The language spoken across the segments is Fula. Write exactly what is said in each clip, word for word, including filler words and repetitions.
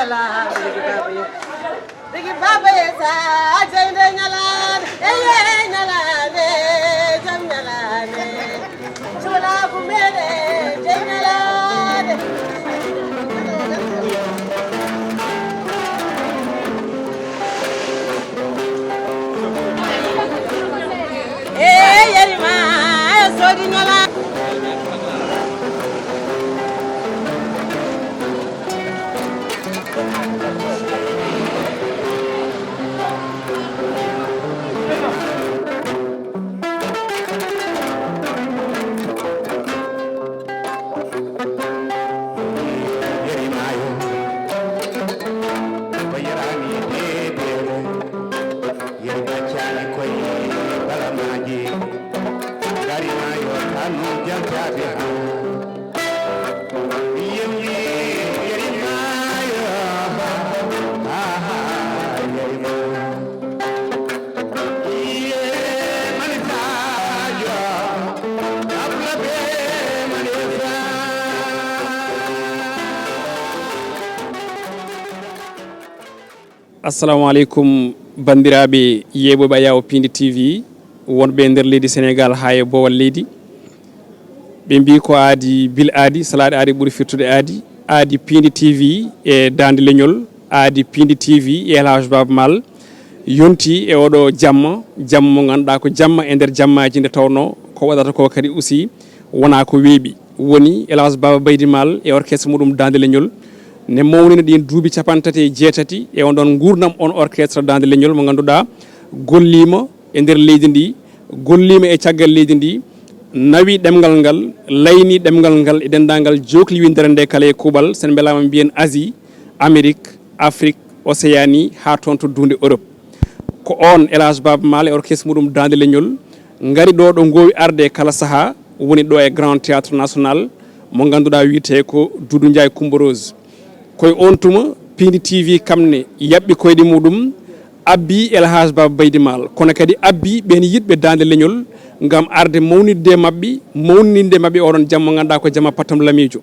Bigi Baba Yesa, jeyde ñalaande, eye ñalaande, jam ñalaande. Cukalaaku meeɗen, jey ñalaande. Eye yerima, soodi ñalaande. Assalamu aleykum, banndiraaɓe yeeɓooɓe Ayaawo Piindi T V, wonɓe e nder leydi Senegaal haa e boowal leydi. Ɓe mbii ko aadi bil aadi, salaaɗe aadi ɓuri firtude aadi. Aadi Piindi T V e Daande Leñol, aadi Piindi T V e El Hadj Baaba Maal yonti e oɗo jamma, jamma mo ngannduɗaa ko jamma e nder jammaaji, nde tawnoo ko waɗata ko kadi aussi wonaa ko weeɓi. Woni El Hadj Baaba Baydi Maal e orchestre muɗum Daande Leñol ne mawnina ɗiin duuɓi capanɗe tati e jeetati e on ɗon nguurndam on orchestre Daande Leñol mo ngannduɗaa golliima e nder leydi ndi, golliima e caggal leydi ndi, nawi ɗemngal ngal, layni ɗemngal ngal e denndaangal jookli winndere nde kala e kuuɓal, sen mbelaama mbiyen Asie, Amérique, Afrique, Océanie, haa toon to duunde Europe. Ko oon El Hadj Baaba Maal e orchestre muɗum Daande Leñol ngari ɗo, ɗo ngoowi arde e kala sahaa, woni ɗo e Grand Théâtre National, mo ngannduɗaa wiyetee ko Doudou Ndiaye Coumba Rose. Ko e oon tuma Piindi T V kam ne yaɓɓi koyɗi muɗum, abbi El Hadj Baaba Baydi Maal, kono kadi abbi ɓeen yiɗɓe Daande Leñol ngam arde mawnitde e maɓɓe, mawninde e maɓɓe oɗon jamma mo ngannduɗaa ko jamma pattam lamiijo.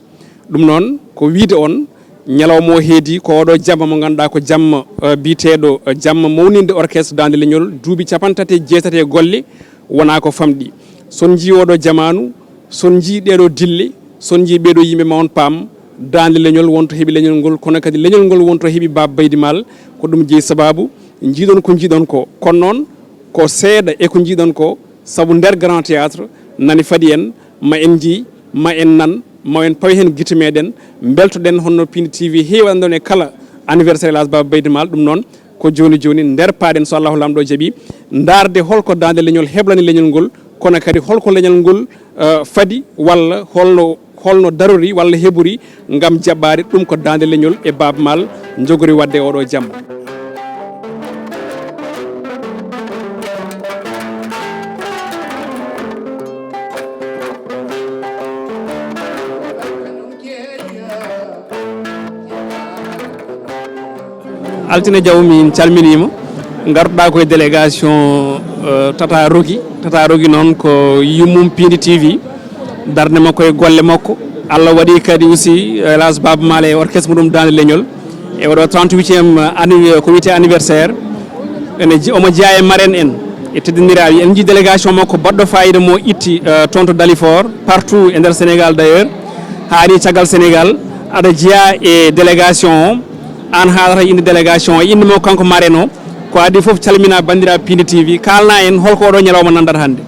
Ɗum noon ko wiyde on, ñalawma o heedi ko oɗo jamma mo ngannduɗaa ko jamma, eh, biyeteeɗo, eh, jamma mawninde orchestre Daande Leñol, duuɓi capanɗe tati e jeetati e golle, wonaa ko famɗi. So on njii oɗo jamaanu, so on njii ɗeeɗo dille, so on njii ɓeeɗo yimɓe, ma on paam Daande Leñol wonto heɓi leñol ngol, kono kadi leñol ngol wonto heɓi Baaba Baydi Maal. Ko ɗum jeyi sabaabu njiiɗon ko njiiɗon ko. Kono noon ko seeɗa e ko njiiɗon ko, sabu nder Grand Théâtre nani fadi en, ma en njii, ma en nan, ma en pawi heen gite meeɗen, mbeltoɗen honno Piindi T V heewi waɗande on e kala anniversaire El Hadj Baaba Baydi Maal. Ɗum noon ko jooni jooni nder paaɗen, so Allahu Laamɗo jaɓi, ndaarde holko Daande Leñol heblani leñol ngol, kono kadi holko leñol ngol, eh, fadi walla holno, holno darori walla heɓori ngam jaɓɓaade ɗum ko Daande Leñol e Baaba Maal njogori waɗde e oɗo jamma. Altine Diaw, min calminiima. Ngartuɗaa ko e délégation, euh, Tata Rogi. Tata Rogi noon ko yummum Piindi T V. Darnde makko e golle makko. Allah waɗi kadi aussi, euh, El Hadj Baaba Maal e orchestre muɗum Daande Leñol. E oɗo trente-huitième anniv-, ko wiyetee anniversaire. Ene ji-, omo jeyaa e marraine en, e teddindiraaɓe. En njii délégation makko baɗɗo faayiida mo itti, euh, toon to Dalifort, partout e nder Sénégal d'ailleurs. Haa ni caggal Sénégal, aɗa jeyaa e délégation o, aan haalata innde délégation o, e innde makko kanko marraine o. Ko adii fof calmina banndiraaɓe Piindi T V, kaalna en holko oɗo ñalawma nanndata hannde.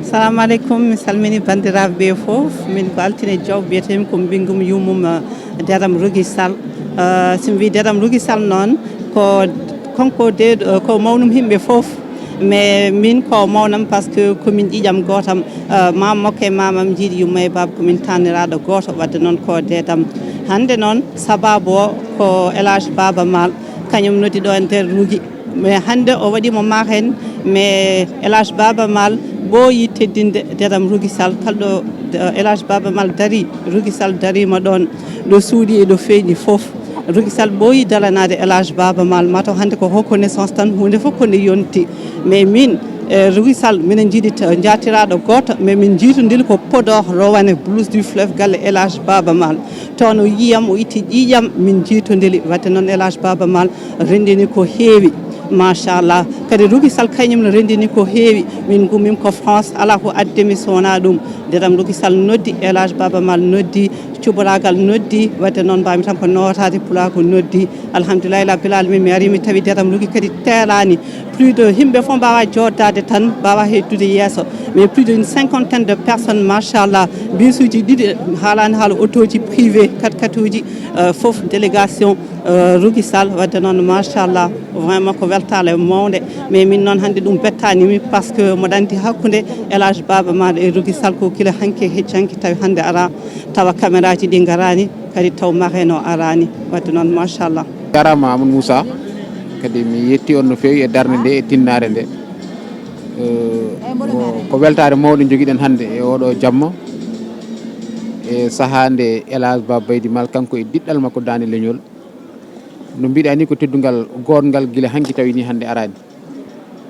Salamu aleykum, mi salmini banndiraaɓe ɓe fof. Min ko Altine Diaw mbiyetee-mi, ko ɓinngum yummum, eh, Deram Rogi Sall. Eh, so mi wii Deram Rogi Sall noon, ko kanko de, eh, ko mawnum yimɓe fof. Mais min ko mawnam, parce que ko min ƴiƴam gootam, eh, maam makko e maamam njiiɗi yumma e baaba, ko min taaniraaɗo gooto, waɗde noon ko deedam. Hannde noon, sabaabu o ko El Hadj Baaba Maal, kañum noddi ɗo e nder Rogi. Mais hannde o waɗi mo maaka en, mais El Hadj Baaba Maal ɓooyi teddinde Deram Rogi Sall, kala ɗo, eh, El Hadj Baaba Maal darii, Rogi Sall dariima ɗoon, ɗo suuɗii e ɗo feeñi fof. Rogi Sall ɓooyi daranaade El Hadj Baaba Maal, mataw hannde ko reconnaissance tan, huunde fof ko nde yonti. Mais min, E Rougui Sall, minen njiɗi t-, njaatiraaɗo gooto, mais min njiitondiri ko Podor, Rowane, Blues du Fleuve, galle El Hadj Baba Maal. Toon o yiyam, o itti ƴiiƴam, min njiitondiri. Wadde noon El Hadj Baba Maal renndini ko heewi, machallah. Kadi Rougui Sall kañum ne renndini ko heewi. Min ngummim ko France, alaa ko addi mi so wonaa ɗum. Deram Rougui Sall noddi, El Hadj Baba Maal noddi, cubalaagal noddi. Wadde noon mbaawmi tan ko nootaade pulaagu noddi. Alhamdulillahi rabbil alamin, mi ari mi tawi Deram Rougui kadi teelaani. Plus de, yimɓe fof mbaawa jooɗdaade tan, mbaawa heddude yeeso. Mais plus d'une cinquantaine de personnes, machallah, bisuuji ɗiɗi, haalaani haala, otooji privé, kat katuuji, euh, fof délégation, euh, Rougui Sall. Wadde noon, machallah, vraiment ko weltaare mawnde. Mais min noon hannde ɗum bettaani mi, par ce que mboɗo anndi hakkunde El Hadj Baba Maal e Rougui Sall ko gila hanki e hecci hanki tawi hannde ara tawa caméra ji ɗi ngaraani, kadi taw marraine o araani. Wadde noon, machallah. Jarama Amadou Moussa, kadi mi yetti on no feewi e darnde nde e tinnaare nde. Eh, ko, ko weltaare mawɗo jogiɗen hannde e oɗo jamma, e sahaa nde El Hadj Baba Baydy Maal, kanko e diɗɗal makko Daande Leñol. No mbiɗa ni, ko teddungal goodngal gila hanki tawi ni hannde araani.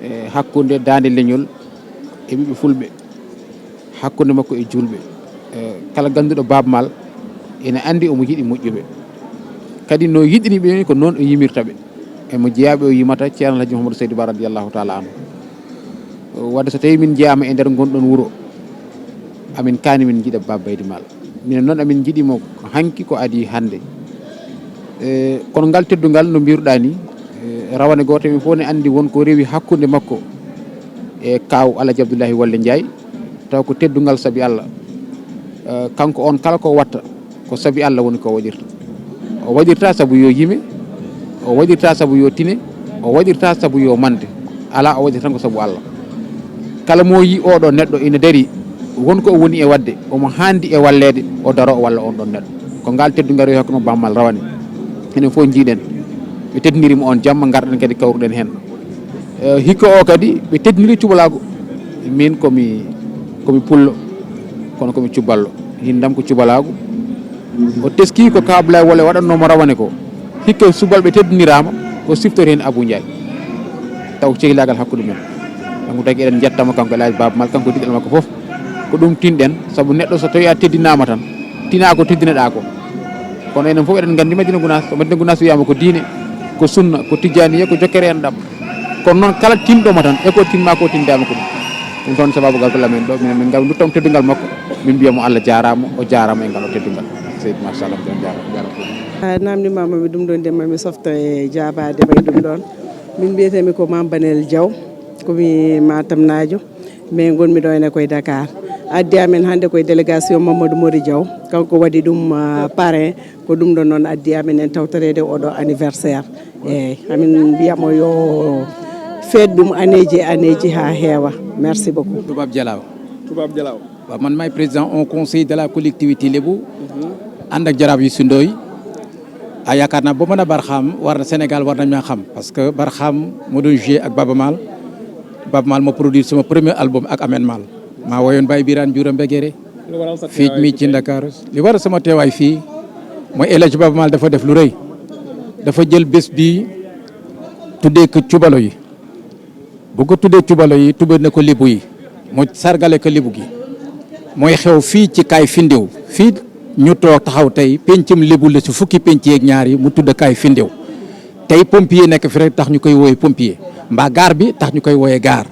E hakkunde Daande Leñol e ɓiɓɓe fulɓe, hakkunde makko e juulɓe. E kala gannduɗo Baaba Maal ene anndi omo yiɗi moƴƴuɓe. Kadi no yiɗiri ɓe ni, ko noon o yimirta ɓe. E mo jeyaaɓe o yimata, Ceerno Alhaji Mouhamadou Seydou Ba radiyallahu taala anhu. Wadde so tawi min jeyaama e nder ngonɗon wuro, amin kaani min njiɗa Baaba Baydy Maal. Minen noon amin njiɗi mo ko hanki ko adii hannde. E, kono ngal teddungal no mbiruɗaa ni, e, rawane gooto men fof ne anndi won ko rewi hakkunde makko e kaaw Alhaji Abdullahi Walle Njaay, taw ko teddungal sabi Allah. E, kanko on kala ko watta ko sabi Allah woni ko waɗirta. O waɗirta sabu yo yime, o waɗirta sabu yo tine, o waɗirta sabu yo mande. Alaa, o waɗirta tan ko sabu Allah. Kala mo yi oɗo neɗɗo ina dari, won ko o woni e waɗde, omo haandi e walleede, o daro o walla on ɗon neɗɗo. Ko ngal teddungal rewi hakkunde Baaba Maal rawane. Enen fof njiiɗen. Ɓe teddiniri mo on jamma, ngarɗen kadi kawruɗen heen. E, hikka o kadi, ɓe teddiniri cubalaagu. Min komi, komi pullo, kono komi cuballo. Hindam ko cubalaagu. O teski ko Kaaw Abdoulaye Wole waɗannoo mo rawane ko. Hikka subalɓe teddiniraama, o siftori heen Abou Ndiaye. Taw cehlaagal hakkunde men. Kanko tagi eɗen njettama kanko El Hadj Baaba Maal, kanko diɗɗal makko fof. Ko ɗum tinɗen, sabu neɗɗo so tawi a teddinaama tan, tina ko teddinaɗaa ko. Kono enen fof eɗen nganndi Madina Gunaas, so Madina Gunaas wiyaama ko diine, ko sunna, ko tijjaaniya, ko jokkere enɗam. Kono noon kala tinɗo mo tan, e ko tinma ko tindaama ko ɗum. Ɗum toon sababu gal golle amen ɗo, minen min ngam duttom teddungal makko, min mbiya mo Allah jaaraama, o jaaraama e ngal o teddungal. Seydi, machallah, on jaaraama, jaaraama. A namndimaama mi ɗum ɗon, ndema mi softa e jaabaade may ɗum ɗon. Min mbiyetee-mi ko Mame Banel Diaw, ko mi Matamnaajo, mais ngonmi ɗo ene koye Dakar. Addi amen hannde koye délégation Mamadou Mori Diaw, kanko waɗi ɗum, ah, parrain, ko ɗum ɗon noon addi amen en tawtoreede oɗo anniversaire. Eeyi, amin mbiya mo yo feet ɗum aneeji e aneeji haa heewa. Merci beaucoup. Toubab Dialaw. Toubab Dialaw. Waaw, man maay président au conseil de la collectivité Lébu, ànd ak jaraaf yu sundooy. A yaakaar naa ba mën a Barxaam war na Sénégal war nañ maa xam, parce que Barxaam moo doon joué ak Baaba Maal. Baaba Maal moo produit sama premier album ak Ameth Maal. Maa woyoon Baye Birane Dioura Mbegere. Feat mi ci Ndakaaru. Li waral sama teewaay fii mooy El Hadj Baaba Maal dafa def lu rëy. Dafa jël bés bi tuddee ko cubalo yi. Bu ko tuddee cubalo yi, tuddee na ko Lébu yi. Mu sargale ko Lébu gi. Mooy xew fii ci Kaay Findiw. Fii ñu toog taxaw tey, pencum Lébu la ci fukki penc yeeg ñaar yi, mu tudd Kaay Findiw. Tey pompier nekk fi rek tax ñu koy wooyee pompier. Mbaa gaar bi tax ñu koy wooyee gaar.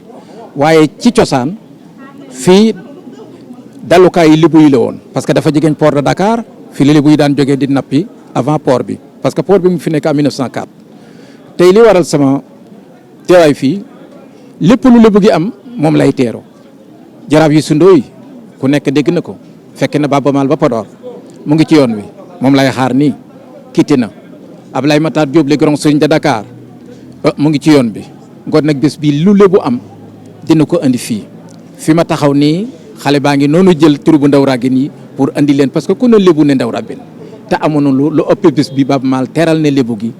Waaye ci cosaan, fii dalukaayu Lébu yi la woon. Parce que dafa jegeñ port de Dakar, fii la Lébu yi daan jógee di nappi avant port bi. Parce que port bi mu fi nekk en mille neuf cent quatre. Tey li waral sama teewaay fii, lépp lu Lébu gi am, moom lay teeroo. Jaraaf yi sundooy, ku nekk dégg na ko. Fekk na Baaba Maal ba Podor. Mu ngi ci yoon wi. Moom lay xaar nii. Quitté na. Ablaye Matar Diop, le grand serigne de Dakar. Eh, mu ngi ci yoon bi. Ngoon nag bés bi lu Lébu am, dina ko andi fii. Fi ma taxaw nii, xale baa ngi noonu jël turu bu ndaw ràggi nii pour andi leen, parce que ku ne Lébu ne ndaw ràbbin. Te amoon na lu, lu ëpp bés bi Baaba Maal teral ne Lébu gi.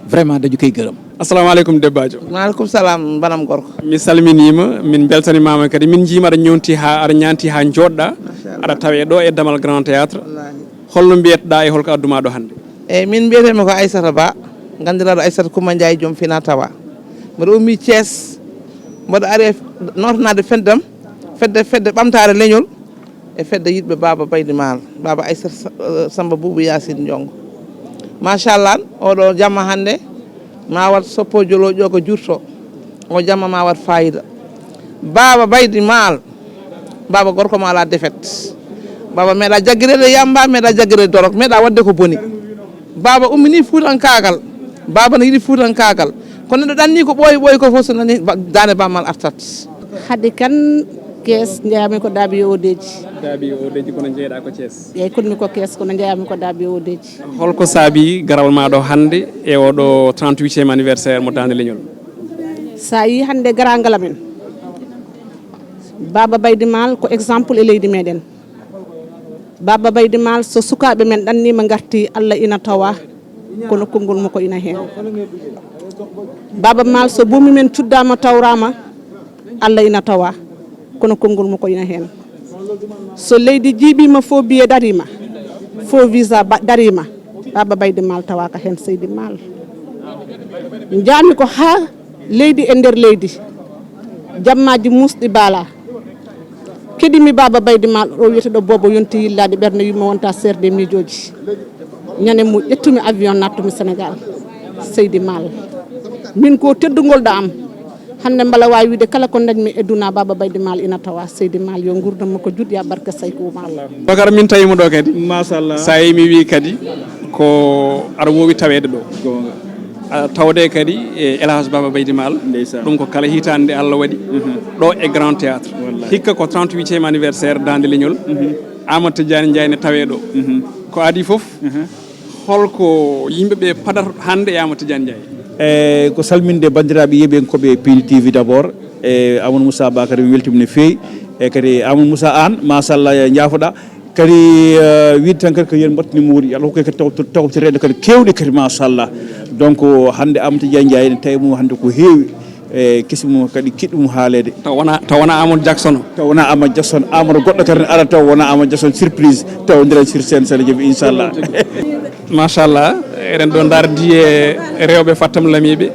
Vraiment, dañu koy gërëm. Assalamu aleykum, debbaajo. Maaleykum salaam, banam gorko. Mi salminiima, min mbeltanimaama kadi. Min njiima aɗa ñownti haa, aɗa ñaanti haa njooɗɗaa. Machallah. Aɗa tawee ɗo e Damal Grand Théâtre. Wallaahi. Holno mbiyetɗaa e holko addumaa ɗo hannde? Eeyi, min mbiyetee-mi ko Aissata Ba, nganndiraaɗo Aissata Coumba Ndiaye, joom fina tawa. Mbiɗo ummii Thiès, Mboɗo ari e nootanaade feddam, fedde, fedde ɓamtaare leñol e fedde yiɗɓe Baaba Baydi Maal, Baaba Aysata Sa-, eh, Samba Buubu Yaasin Njongo. Machallah, oɗo jamma hannde ma wat soppo jolo ƴoga jurto. O jamma ma wat fayida. Baaba Baydi Maal, Baaba gorko ma alaa defet. Baaba meeɗa jaggireede yamba, meeɗa jaggireede dorog, meeɗa waɗde ko boni. Baaba ummini fuutankaagal. Baaba ne yiɗi fuutankaagal. Kono neɗɗo ɗanni ko ɓooyi ɓooyi ko fof so nani ba-, daande Baaba Maal artat. Hade kan Kees njeyami ko Daabi Odeji. Daabi Odeji kono jeeɗa ko Thiès. Eyyi, kono mi ko Kees kono njeyami ko Daabi Odeji. Holko saabi garal ma ɗo hannde e oɗo trente-huitième anniversaire mo Daande Leñol? Sa yi hannde garagal amen, Baaba Baydi Maal ko exemple e leydi meɗen. Baaba Baydi Maal, so sukaaɓe men ɗannima ngarti, Allah ina tawa, kono konngol makko ina heen. Baaba Maal, so buumi men cuddama tawrama, Allah ina tawa, kono konngol makko ina heen. So leydi jiiɓima, fo biye darima, fo visa ba-, darima, Baaba Baydi Maal tawaka heen, Seydi Maal. Njaami ko haa leydi e nder leydi, jammaji musɗi baala. Keɗimi Baaba Baydi Maal, o wiyata ɗo boobo yonti yillaade ɓernde, yumma wonta seerde miijooji. Ñande mo ƴettumi avion, nattumi Sénégal, Seydi Maal. Min ko teddugol ɗo am. Hannde mbela waawi wiide kala ko ndañmi e duna, Baaba Baydi Maal ina tawa. Seydi Maal, yo nguurdam makko juut, ya barke Sayku Maal. Bakar, min tawi mo ɗo kadi. Machallah. Sa yi mi wi kadi ko aɗa wowi taweede ɗo. Goonga. A tawde kadi e El Hadj Baaba Baydi Maal. Ndeysaan. Ɗum ko kala hitaande nde Allah waɗi. Mhm. Ɗo e Grand Théâtre. Wallahi. Hikka ko trente-huitième anniversaire Daande Leñol. Mhm. Amadou Tidiane Ndiaye ne tawe ɗo. Mhm. Ko adii fof, mhm, holko yimɓe ɓe padata hannde e Amadou Tidiane Ndiaye? E ko salminde banndiraaɓe yeeɓiyankooɓe Pini T V d'abord, e Amadou Moussa Ba kadi mi weltima no feewi, e kadi Amadou Moussa Anne, machallah, jaafoɗa. Kadi, eh, wiide tan kadi ko yen mbattani mo woni, yo Allah hokke kadi taw-, tawtoreeɗe kadi keewɗe kadi, machallah. Donc, hannde Amadou Tidiane Ndiaye ne tawi mo hannde ko heewi, e kesi mum kadi kiɗɗo mum haaleede. Taw wona, taw wona Amadou Jackson o? Taw wona Amadou Jackson, Amadou goɗɗo kadi ne ara taw wona Amadou Jackson, surprise, taw ndiran sur scène sala jaɓi, inchallah. Machallah, eɗen ɗo ndardi e rewɓe Fattam Lamiɓe,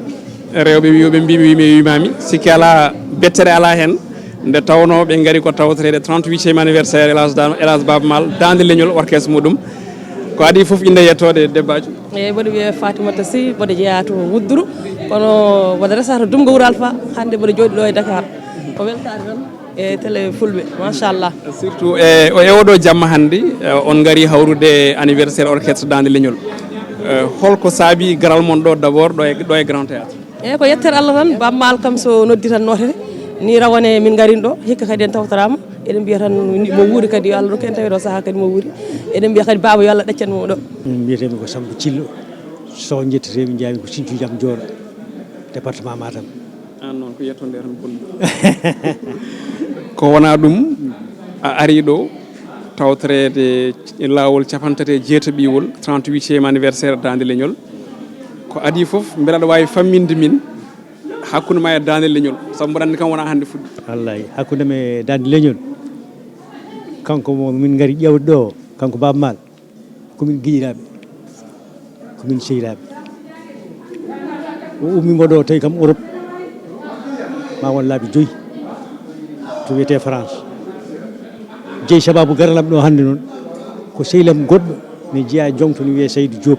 rewɓe wiyoɓe mbimi wimi wimami, sikki ala bettere ala hen, nde tawno ɓe ngari ko tawtoreede trente-huitième anniversaire El Hadj Dan-, El Hadj Baaba Maal, Daande Leñol orchestre muɗum. Ko adii fof innde yettode debbajo. Eyyi, mboɗo wiyee Fatimata Sy, mboɗo jeyaa to Wudduru, kono mboɗo resa to Dumga Wuro Alfa, hannde mboɗo jooɗi ɗo e Dakar. Ko weltaare tan e télé Fulɓe, machallah. Surtout e, o, e oɗo jamma hannde, eh, on ngari hawrude anniversaire orchestre Daande Leñol. Eh, holko saabi garal mon ɗo d'abord, ɗo e, ɗo e Grand Théâtre? Eyyi, ko yettere Allah tan, Baaba Maal kam so noddi tan nootete. Ni rawane min ngarin ɗo, hikka kadi en tawtoraama. Eɗen mbiya tan mo wuuri kadi yo Allah rokku en tawi ɗo sahaa kadi mo wuuri. Eɗen mbiya kadi baaba yo Allah ɗaccan mo ɗo. Min mbiyetee-mi ko Samba Thillo, Sow njettetee-mi, njeyaa-mi ko Sinthiou Diam Dior, département Matam. Aan noon ko yettonde tan bonni. Ko wonaa ɗum, a arii ɗo tawtoreede laawol cappanɗe tati e jeetaɓiwol, trente-huitième anniversaire Daande Leñol. Ko adii fof, mbela aɗa waawi famminde min hakkunde ma e Daande Leñol, sabu mboɗo anndi kam wonaa hannde fuɗɗi. Wallaahi, hakkunde am e Daande Leñol, kanko mo min ngari ƴeewde ɗo, kanko Baaba Maal, ko min giƴiraaɓe, ko min sehilaaɓe. O ummi mbo ɗo tawi kam Europe, ma won laabi joyi, to wiyetee France. Jeyi sababu garal am ɗo hannde noon, ko sehil am goɗɗo ne jeyaa e joom to ne wiyee Saydu Joob,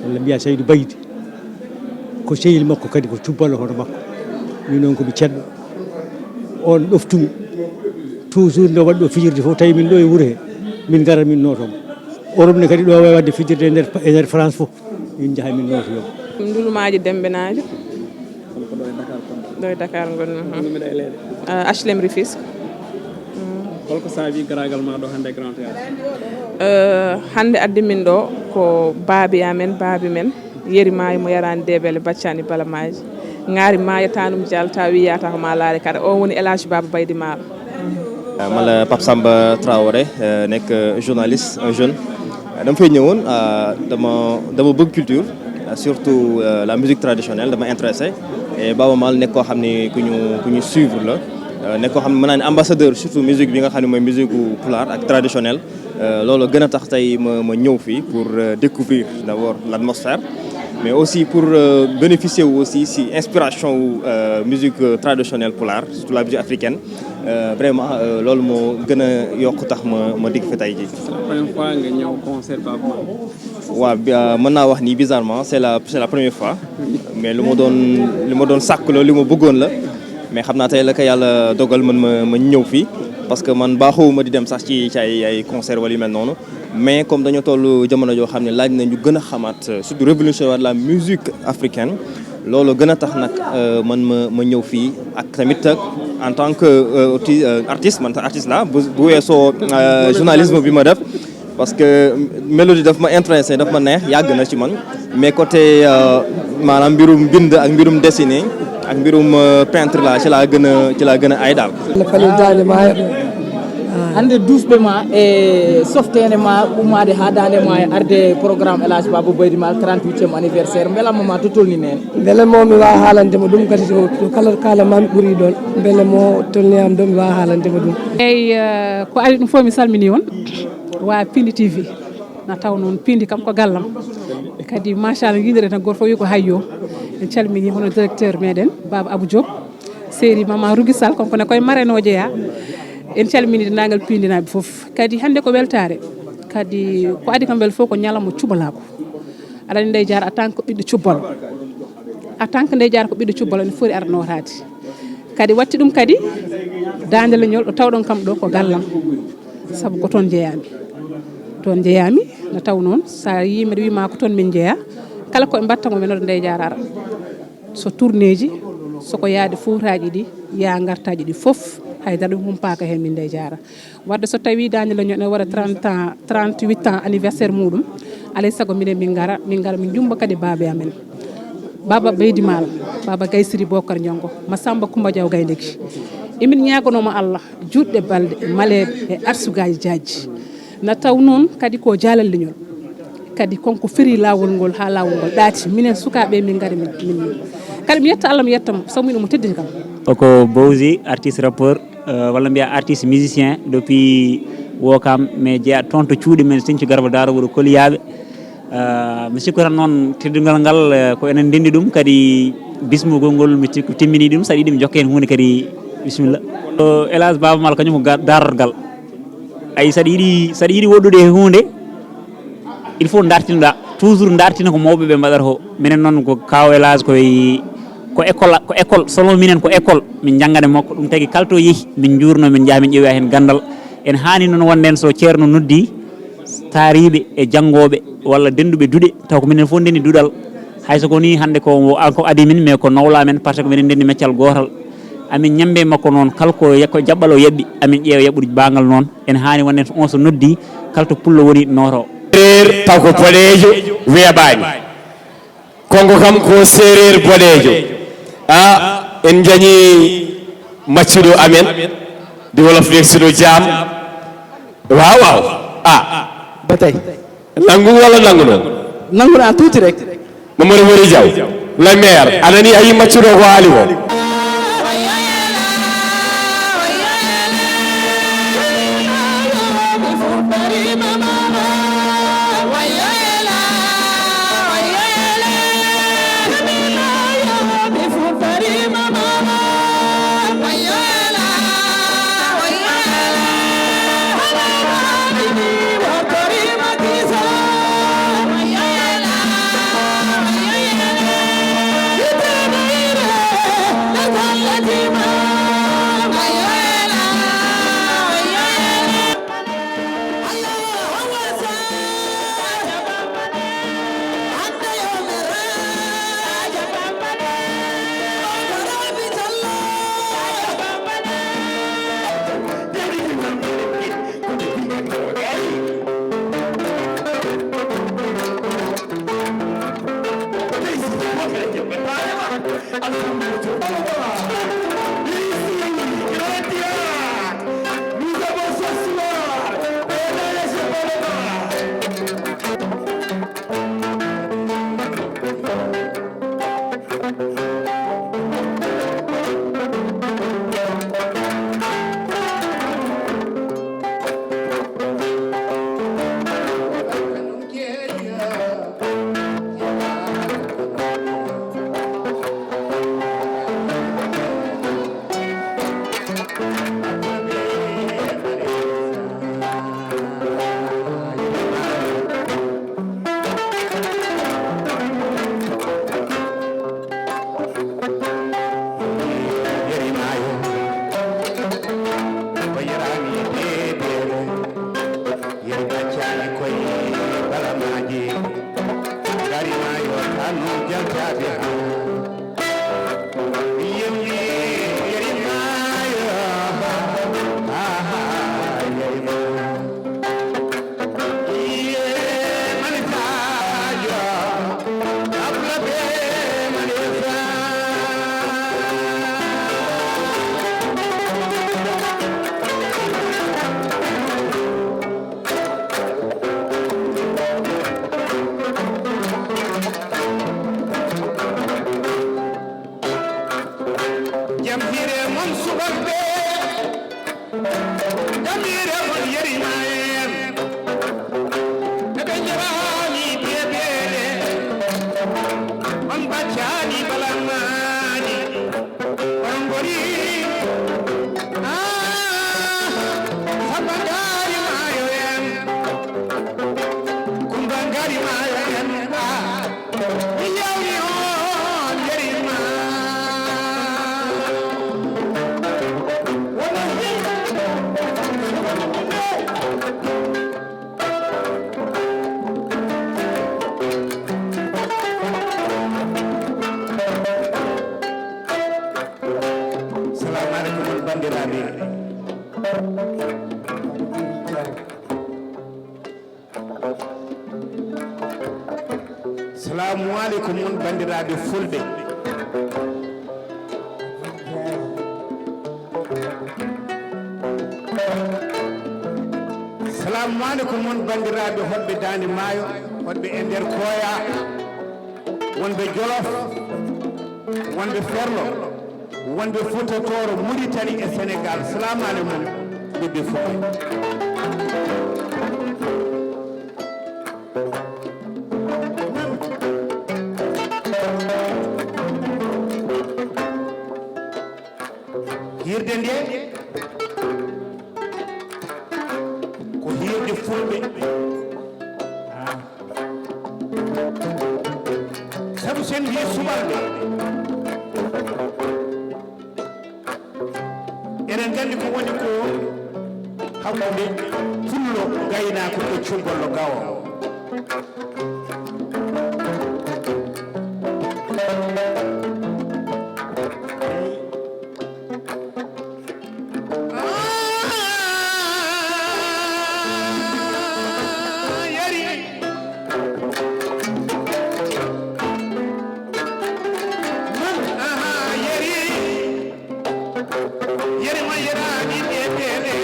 walla mbiyaa Saydu Baydi. Ko sehil makko kadi, ko cubballo hono makko. Min noon ko mi ceddo. On ɗoftumi. Toujours nde waɗi ɗo fijirde fof, tawi min ɗo e wuro he. Min ngara min nooto mo. Europe ne kadi ɗo wawi waɗde fijirde e nder, e nder France fof. Min njaha min nootoyo. Ndulumaaji Dembe Naajo. Kono ko ɗo e Dakar kon? Ɗo e Dakar ngon. Kono miɗo e leeɗe. Ah, H L M Rufisque. Holko saabi garaagal ma ɗo hannde e Grand Théâtre? Eh, hannde addi min ɗo ko baabi amen, baabi men, yeri maayi mo yaraani deebele, baccani balamaaji. Ŋaari maayataa ɗum jalta, wi yaata ko maa laare kara. O woni El Hadj Baaba Baydi Maal. Eh, man la Pape Samba Traoré, eh, nekk journaliste, un jeune. Eh, dama fay ñëwoon, eh, dama, dama bëgg culture, eh, surtout, eh, la musique traditionnelle, dama intéressé. Et Baaba Maal nekk koo xam ne ku ñu, ku ñu suivre la. Eh, nekk koo xam ne mën naa ne ambassadeur surtout musique bi nga xam ne mooy musique gu pulaar ak traditionnel. Eh, loolu gën a tax tey ma, ma ñëw fii pour, eh, découvrir d'abord l'atmosphère. Mais aussi pour euh, bénéficier wu aussi si inspiration wu euh, musique euh, traditionnelle pulaar, surtout la musique africaine. Euh, vraiment euh, loolu moo gën a yokk tax ma ma dikk fi tey jii. Première fois nga ñëw concert Baaba Maal. Waaw bi- euh, mën naa wax ni bizarrement c'est la c'est la première fois. Mais lu ma doon lu ma doon sàkk la, lu ma bëggoon la. Mais xam naa tey la ko yàlla dogal man ma ma ñëw fii, parce que man baaxoo ma di dem sax ci ci ay ay concert wala yu mel noonu. Mais comme dañoo toll jamono joo xam ne laaj na ñu gën a xamaat euh, surtout révolution de la musique africaine, loolu gën a tax nag euh, man ma ma ñëw fii ak tamit euh, en tant que euh, arti- euh, artiste, man artiste la bu bu weesoo euh, journalisme bi ma def, parce que mélodie daf ma intéressé, daf ma neex, yàgg na ci man. Mais côté euh, maanaam mbirum bind ak mbirum dessiné ak mbirum euh, peintre la ci laa gën a ci laa gën a ay daal. Fali daande maayo. Hannde duusɓe ma e softeende ma ummaade haa daande ma e arde programme El Hadj Baba Baydi Maal trente-huitième anniversaire, mbelamma ma to tolni neen? Mbele mo mi waawa haalande mo ɗum kadi to to kala kaala ma mi ɓuri ɗoon. Mbele mo tolni am ɗo mi waawa haalande mo ɗum. Eyi ko ari ɗum fof mi salmini on. Wa Pindi T V na taw noon Pindi kam ko gallam. Kadi machallah yiidere tan gooto fof wi ko hayyo. En calmini hono directeur meɗen Baba Abou Diop, séri Mama Rugi Sall, kanko ne koye marraine o jeeya. En calmini denndaangal Pindinaaɓe fof. Kadi hannde ko weltaare. Kadi ko adi kam wel fof ko ñalawma cubalaagu. Aɗa anndi Ndeye Diarra en tant que ɓiɗɗo cubbalo. En tant que Ndeye Diarra ko ɓiɗɗo cubbalo ene foti ara nootaade. Kadi watti ɗum kadi daande leñol ɗo tawɗon kam ɗo ko gallam. Sabu ko toon njeyaami. Toon njeyaami na taw noon so a yii mbeɗa wii ma ko toon min njeyaa. Kala ko ɓe mbatta ngo ɓe noda Ndeye Diarra ara. So tourneeji, so ko yahde fuutaaji ɗi yaha ngartaaji ɗi fof, hay dara ɗum humpaaka heen min Ndeye Diarra. Wadde so tawii daande leñol ene waɗa trente ans, trente-huit ans anniversaire muɗum, alay sago minen min ngara, min ngara min njummba kadi baabe amen. Baba Beydi Maal, Baba Gaysiri Bokar Ñonngo, Masamba Kumba Jaw Gayndegi. Emin ñaaganoo mo Allah juutɗe balɗe e maleeɓe e arsugaaji jaajji. Na taw noon kadi ko jaalal leñol. Kadi kanko feri laawol ngol haa laawol ngol ɗaati. Minen sukaaɓe min ngari min min. Kadi mi yetta Allah mi yetta mo sabu min omo teddini kam. Oko Bowzi, artiste rappeur, euh, walla mbiya artiste musicien depuis Wokam, mais jeeya toon to cuuɗi men Sinthiou Garba Daro wuro Koliyaaɓe. Euh, mi sikku tan noon teddungal ngal euh, ko enen ndenndi ɗum, kadi bismugol ngol mi sikku timmini ɗum, saɗa yiɗi mi jokke heen huunde kadi bisimilla. Euh, El Hadj Baba Maal kañum ko ga- darorgal. Ayi saɗa yiɗi saɗa yiɗi woɗɗude e huunde, il faut dartinoɗa toujours, dartina ko mawɓe ɓe mbaɗata ko. Minen noon ko kaw El Hadj koye ko école ko école selon minen ko école min njanngana makko. Ɗum tagi kala to yehi min njuurno, min njaha min ƴeewa heen ganndal. En haani noon wonde en so ceerno noddi taariiɓe e janngooɓe walla dennduɓe duɗe, taw ko minen fof ndenndi duɗal. Hay so ko nii hannde ko an ko adi min, mais ko nawla men par ce que minen ndenndi meccal gootal. Amin ñammbe makko noon kala ko ko jaɓɓal o yaɓɓi, amin ƴeewa yaɓɓude baagal noon. Ene haani wonde on so noddi kala to pullo woni nooto. Séeréer taw ko boɗeejo weeɓaani. Konngo kam ko séeréer boɗeejo. A en njañi maccuɗo amen di wolof nek sino jaam. Waaw waaw. A ba tey. Nanngu walla nanngunoo? Nanngu naa tuuti rek. Mamadou Mori Diaw, le maire, a nanii a yii maccuɗo ko haali ko. Anu jaltaɓe ha yewni yeri maayo. Aha, yeri maayo. Iye manifaajo, abla be manifa. Jam hiire mon subalɓe, jam hiire mon yeri maayen. Eɓe njaraani bebeele, on ɓaccaani balamaaji, on ngori. Ah, Samba Ngari Maayo en, Kumba Ngari Maayo en, ah. Mi yawni on yeri ma. Wona Salamu aleykum, on banndiraaɓe. Salaamu aleykum, on banndiraaɓe fulɓe. Salaamu aleykum, on banndiraaɓe hoɗɓe Daande Maayo, hoɗɓe e nder Koya, wonɓe Jolof, wonɓe Ferlo. Wonɓe Fuuta Tooro, Muritani e Senegaal, salaamu aleykum, ɓiɓɓe Fuuta. Hiirde nde ko hiirde fulɓe. Ah. Sabu sen mbiyi subalɓe, eɗen nganndi ko woni ko hakkunde pullo, ngaynaako e cumballo gawo. Ah, yeri. Aha, yeri. Yeri ma yeraani ɓe beele.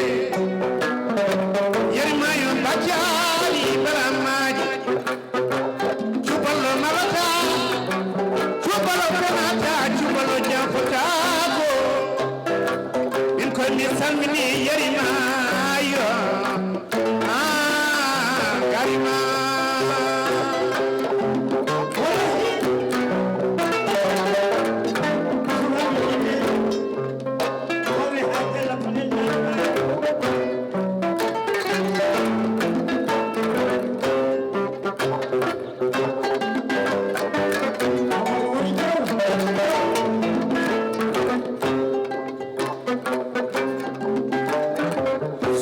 Yeri ma yo baccaali balamaaji. Cuballo malata, cuballo fenata, cuballo janfotaako. Min koy mi salmini yeri maayo. Ah, garima.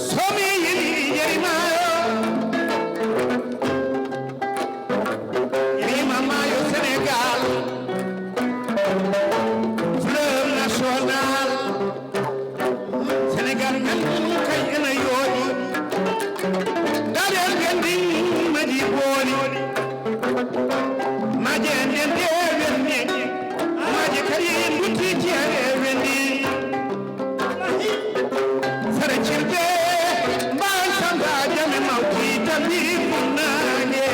Somi yeli yeri maayo, yeri maayo Sénégal, fleuve national. Senegal men kay ena yooɗi. Daɗen ɓe ndin maji booni. Maje nden nde wenni. Maje kadi ndutti tiyaɗe wenni. Sara cilde mbaal samba jame mawki tambi funnaange.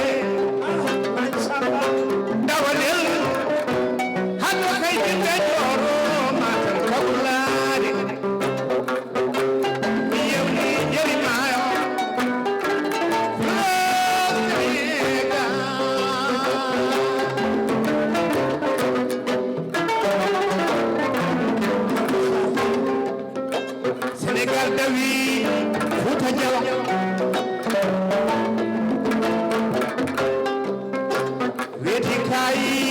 Dawalel hande kay yimɓe jooro matan kawlaade. Senegal dawi Fuuta Jalon. Weeti kaayi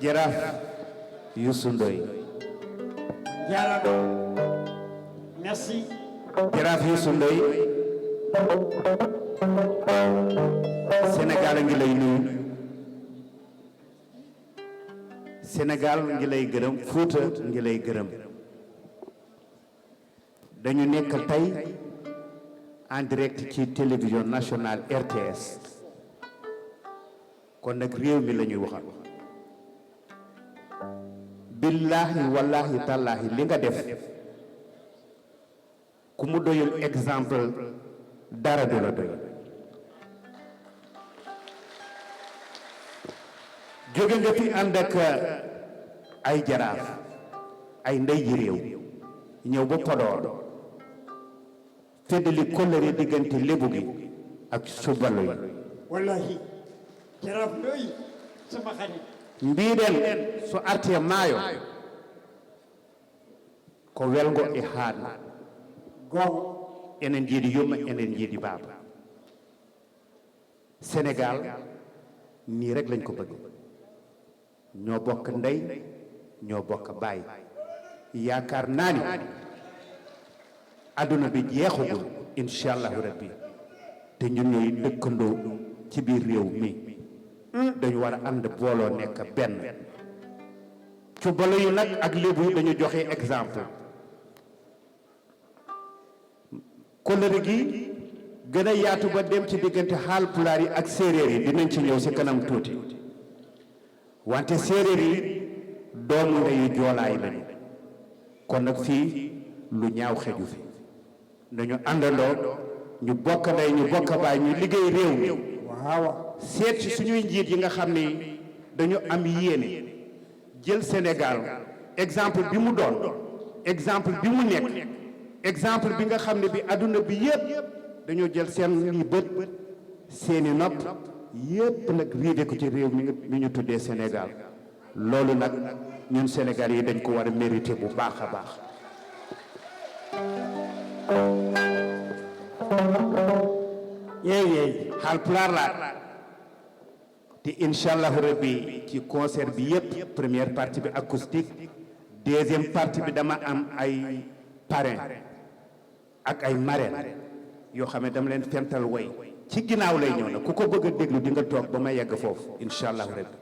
Jaraaf Youssou Ndoye. Jaaraama. Merci. Jaraaf Youssou Ndoye. Sénégal a ngi lay nuyu. Sénégal ngi lay gërëm, Fouta ngi lay gërëm. Dañu nekk tey en direct ci télévision nationale R T S. Kon nag réew mi la ñuy waxal. Billaahi wallaahi tallaahi li nga def, ku mu doyul exemple, dara du la doy. Jóge nga fi ànd ak ay jaraaf, ay ndey ji réew, ñëw ba Podor, feddali kóllëre diggante Lebu gi ak Subalu yi. Wallahi, Jaraaf Ndoye, sama xarit. Mbiɗen so arti e maayo, ko welgo e haaɗo. Goonga. Enen njiidi yumma, enen njiidi baaba. Sénégal, nii rek lañ ko bëgg. Ñoo bokk ndey, ñoo bokk baay. Yaakaar naa ni àdduna bi jeexagul, incha allahu rabbi. Te ñun ñooy dëkkandoo ci biir réew mi. Dañu war a ànd booloo nekk benn. Cubalo yi nag ak Lebu yi dañu joxe exemple. Kóllëre gi gën a yaatu ba dem ci diggante Haalpulaar yi ak Séeréer yi, dinañ ci ñëw si kanam tuuti. Wante Séeréer yi doomu ndeyu Joolaa yi lañu. Kon nag fii lu ñaaw xeju fi. Nañu àndandoo, ñu bokk ndey, ñu bokk baay, ñu liggéey réew mi. Waaw. Seet ci suñuy njiit yi nga xam ni dañu am yéene jël Sénégal, exemple bi mu doon, exemple bi mu nekk, exemple bi nga xam ne bi àdduna bi yépp dañoo jël seen i bët, seeni nopp, yépp nag riide ko ci réew mi nga, mi ñu tuddee Sénégal. Loolu nag ñun Sénégal yi dañ ko war a mérité bu baax a baax. Yeey, yeey. Haalpulaar laa. Te incha allahu rabbi, ci concert bi yépp, première partie bi acoustique, deuxième partie bi dama am ay parrain ak ay marraine yoo xam ne dama leen fental woy. Ci ginnaaw lay ñëw nag, ku ko bëgg a déglu di nga toog ba ma yegg foofu, incha allahu rabbi.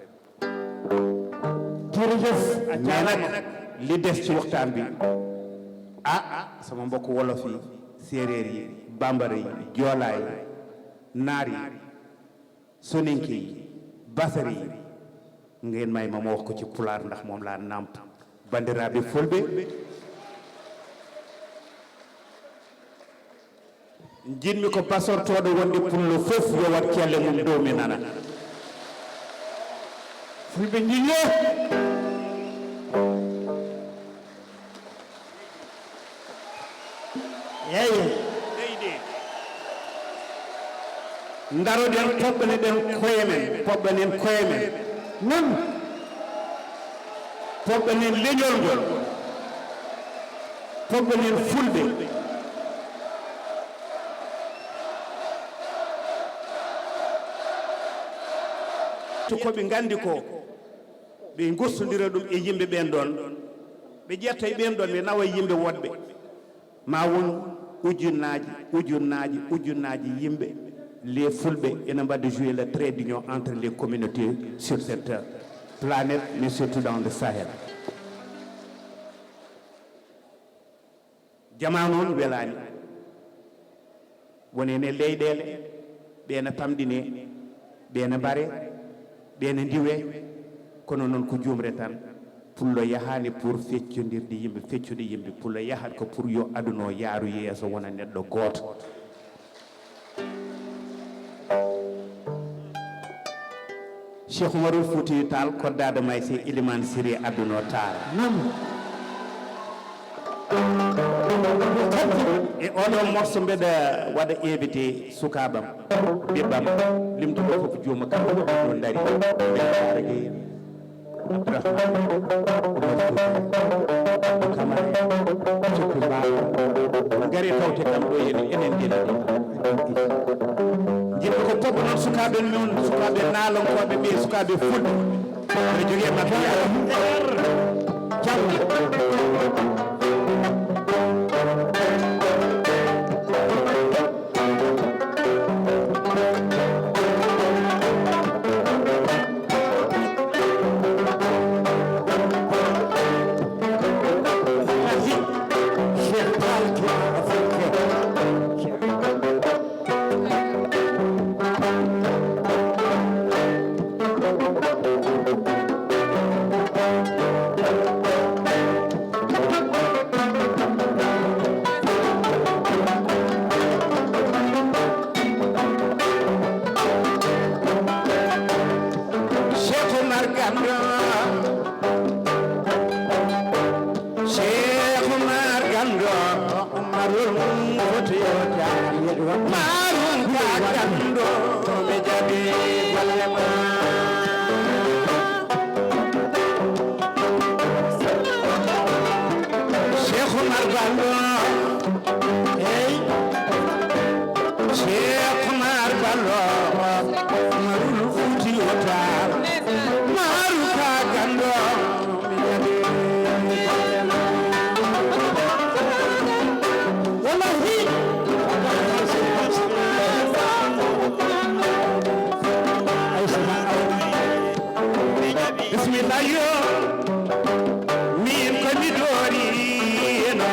Jërëjëf. Mais nag, li des ci waxtaan bi, ah, sama mbokk wolof yi, séeréer yi, bambara yi, joolaa yi, naar yi, soninke yi, basari yi, ngeen may ma ma wax ko ci pulaar ndax moom laa nàmp. Banndiraaɓe fulɓe, njiɗmi ko basortooɗo wonde pullo fof yo waɗ kelle mum dow mi nana. Fulɓe njiɗno. Eeyi. Ndaroɗen, poɓɓaneɗen koye men, poɓɓanen koye men. Noon. Poɓɓanen leñol ngol. Poɓɓanen fulɓe. To ko ɓe nganndi ko, ɓe ngostondira ɗum e yimɓe ɓeen ɗoon. Ɓe ƴetta e ɓeen ɗoon, ɓe nawa e yimɓe woɗɓe. Ma won ujunnaaji, ujunnaaji, ujunnaaji yimɓe, les Fulɓe ina mbaɗa jouer le trait d'union entre les communautés sur cette planète, mais surtout dans le Sahel. Jamaa noon welaani. Won heen e leyɗeele, ɓe ene pamɗine, ɓe ene mbare, ɓe ene ndiwe, kono noon ko juumre tan. Pullo yahaani pour feccondirde yimɓe, feccude yimɓe. Pullo yahat ko pour yo aduna o yaaru yeeso, wona neɗɗo gooto. Cheikh Oumarul Foutiyou Tall, koddaɗo Mayse, Elimane Siré adduno Tall. Noon. E oɗo morceau mbeɗa waɗa invité sukaaɓam, ɓiɓɓam, limtuɗo fof juuma kam ɗo dari. Mbeɗa Baara Gueye, Abdourahmane, Oumar Fouti, Abdou Camara, Cokki Ba, ngari tawte kam ɗo, enen, enen ndena ɗo. Jiɗmi ko poɓɓo noon sukaaɓe noon, sukaaɓe naalankooɓe ɓe, sukaaɓe fulɓe. Mbiɗa jogii e maɓɓe yaade. Jam. Cheikh Tall, Cheikh Oumar Gando, Cheikh Oumar Gando, Omarul Fuutiyu Taal, Maarun ka Gando, mi jaɓi golle ma. Cheikh Oumar Gando, hey, Cheikh Oumar Gando, Omarul Fuutiyu Taal, Maarun ka Gando. Wallahi. Bismillah yo. Min ko mi doori eno.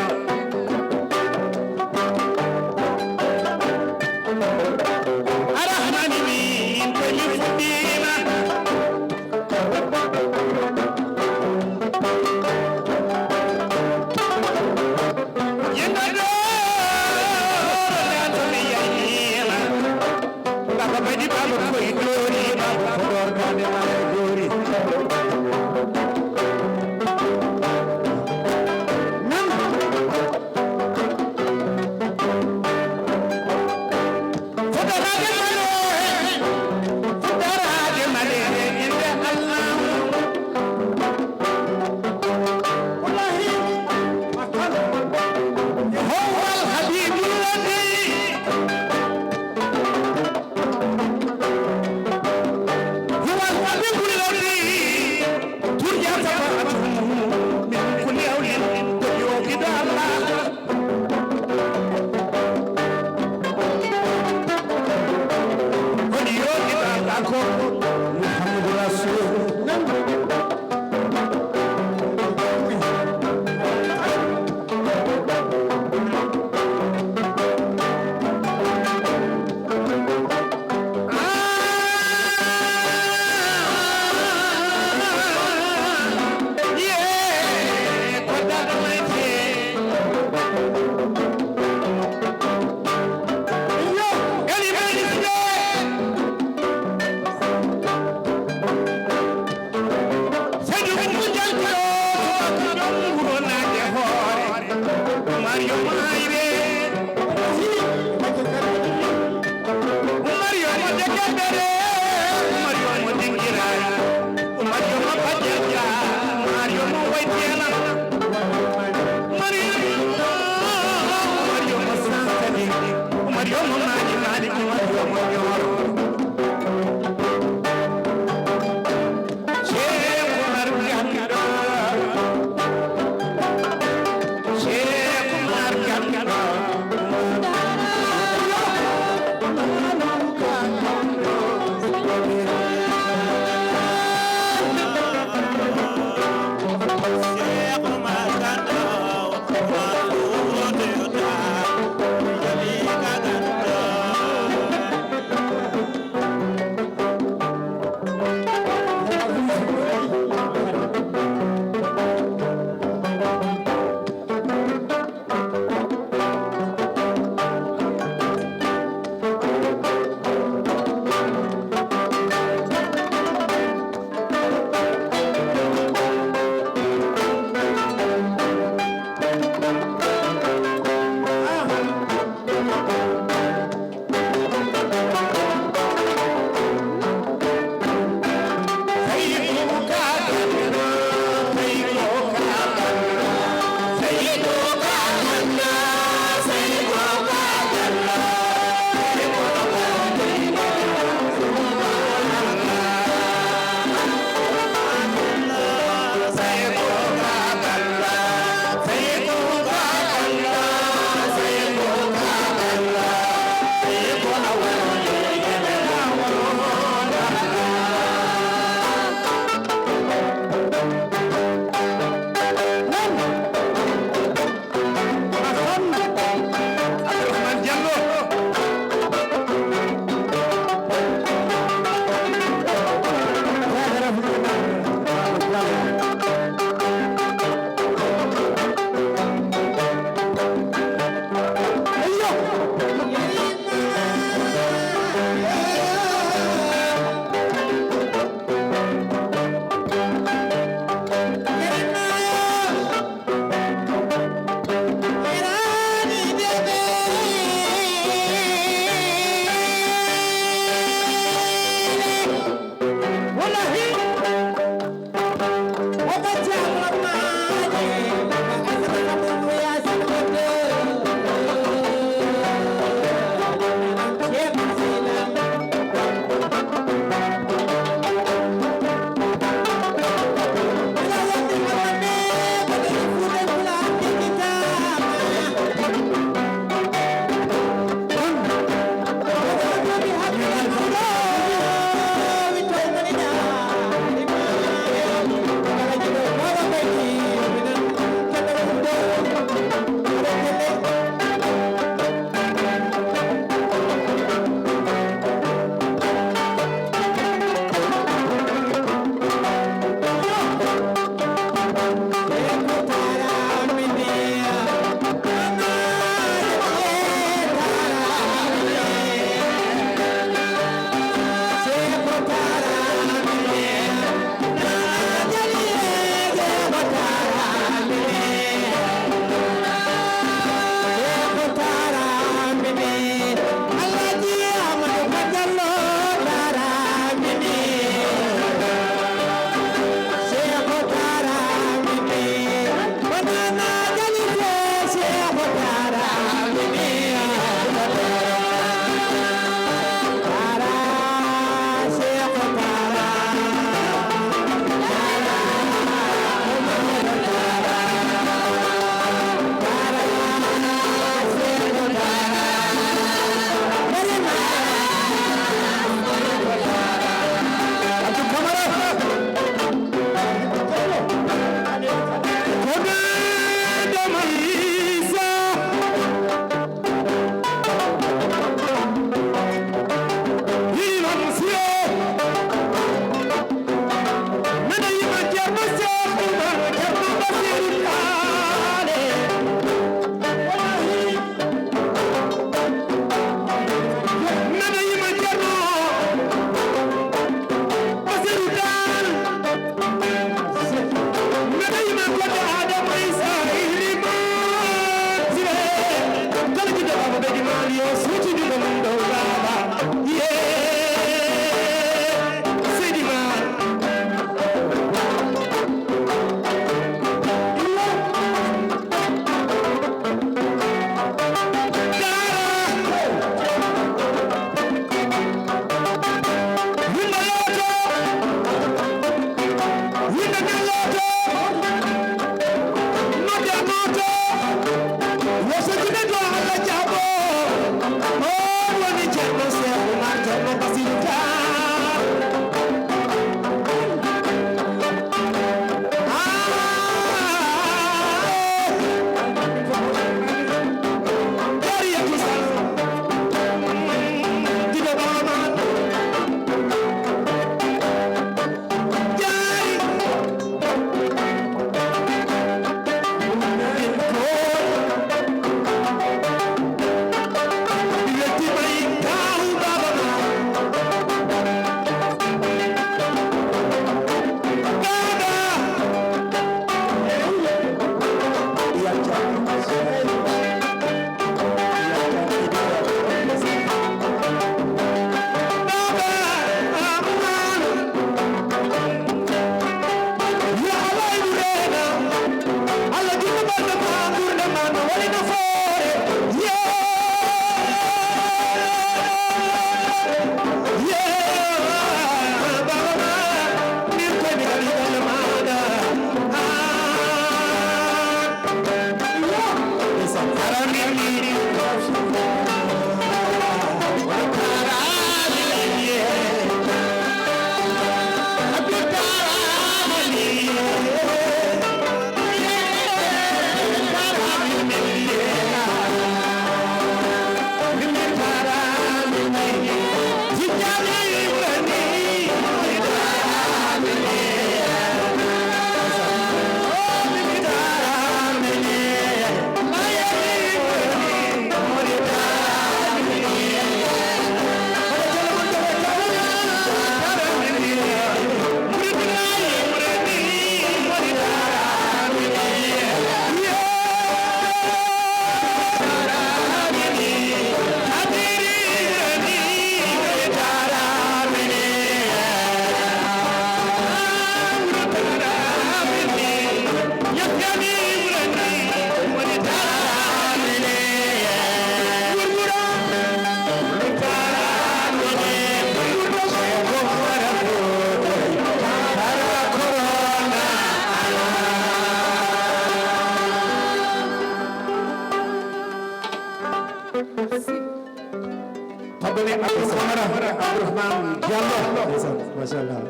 Abdoulaye Abdou Camara, Abdourahmane Diallo. Ndeysaan, machallah.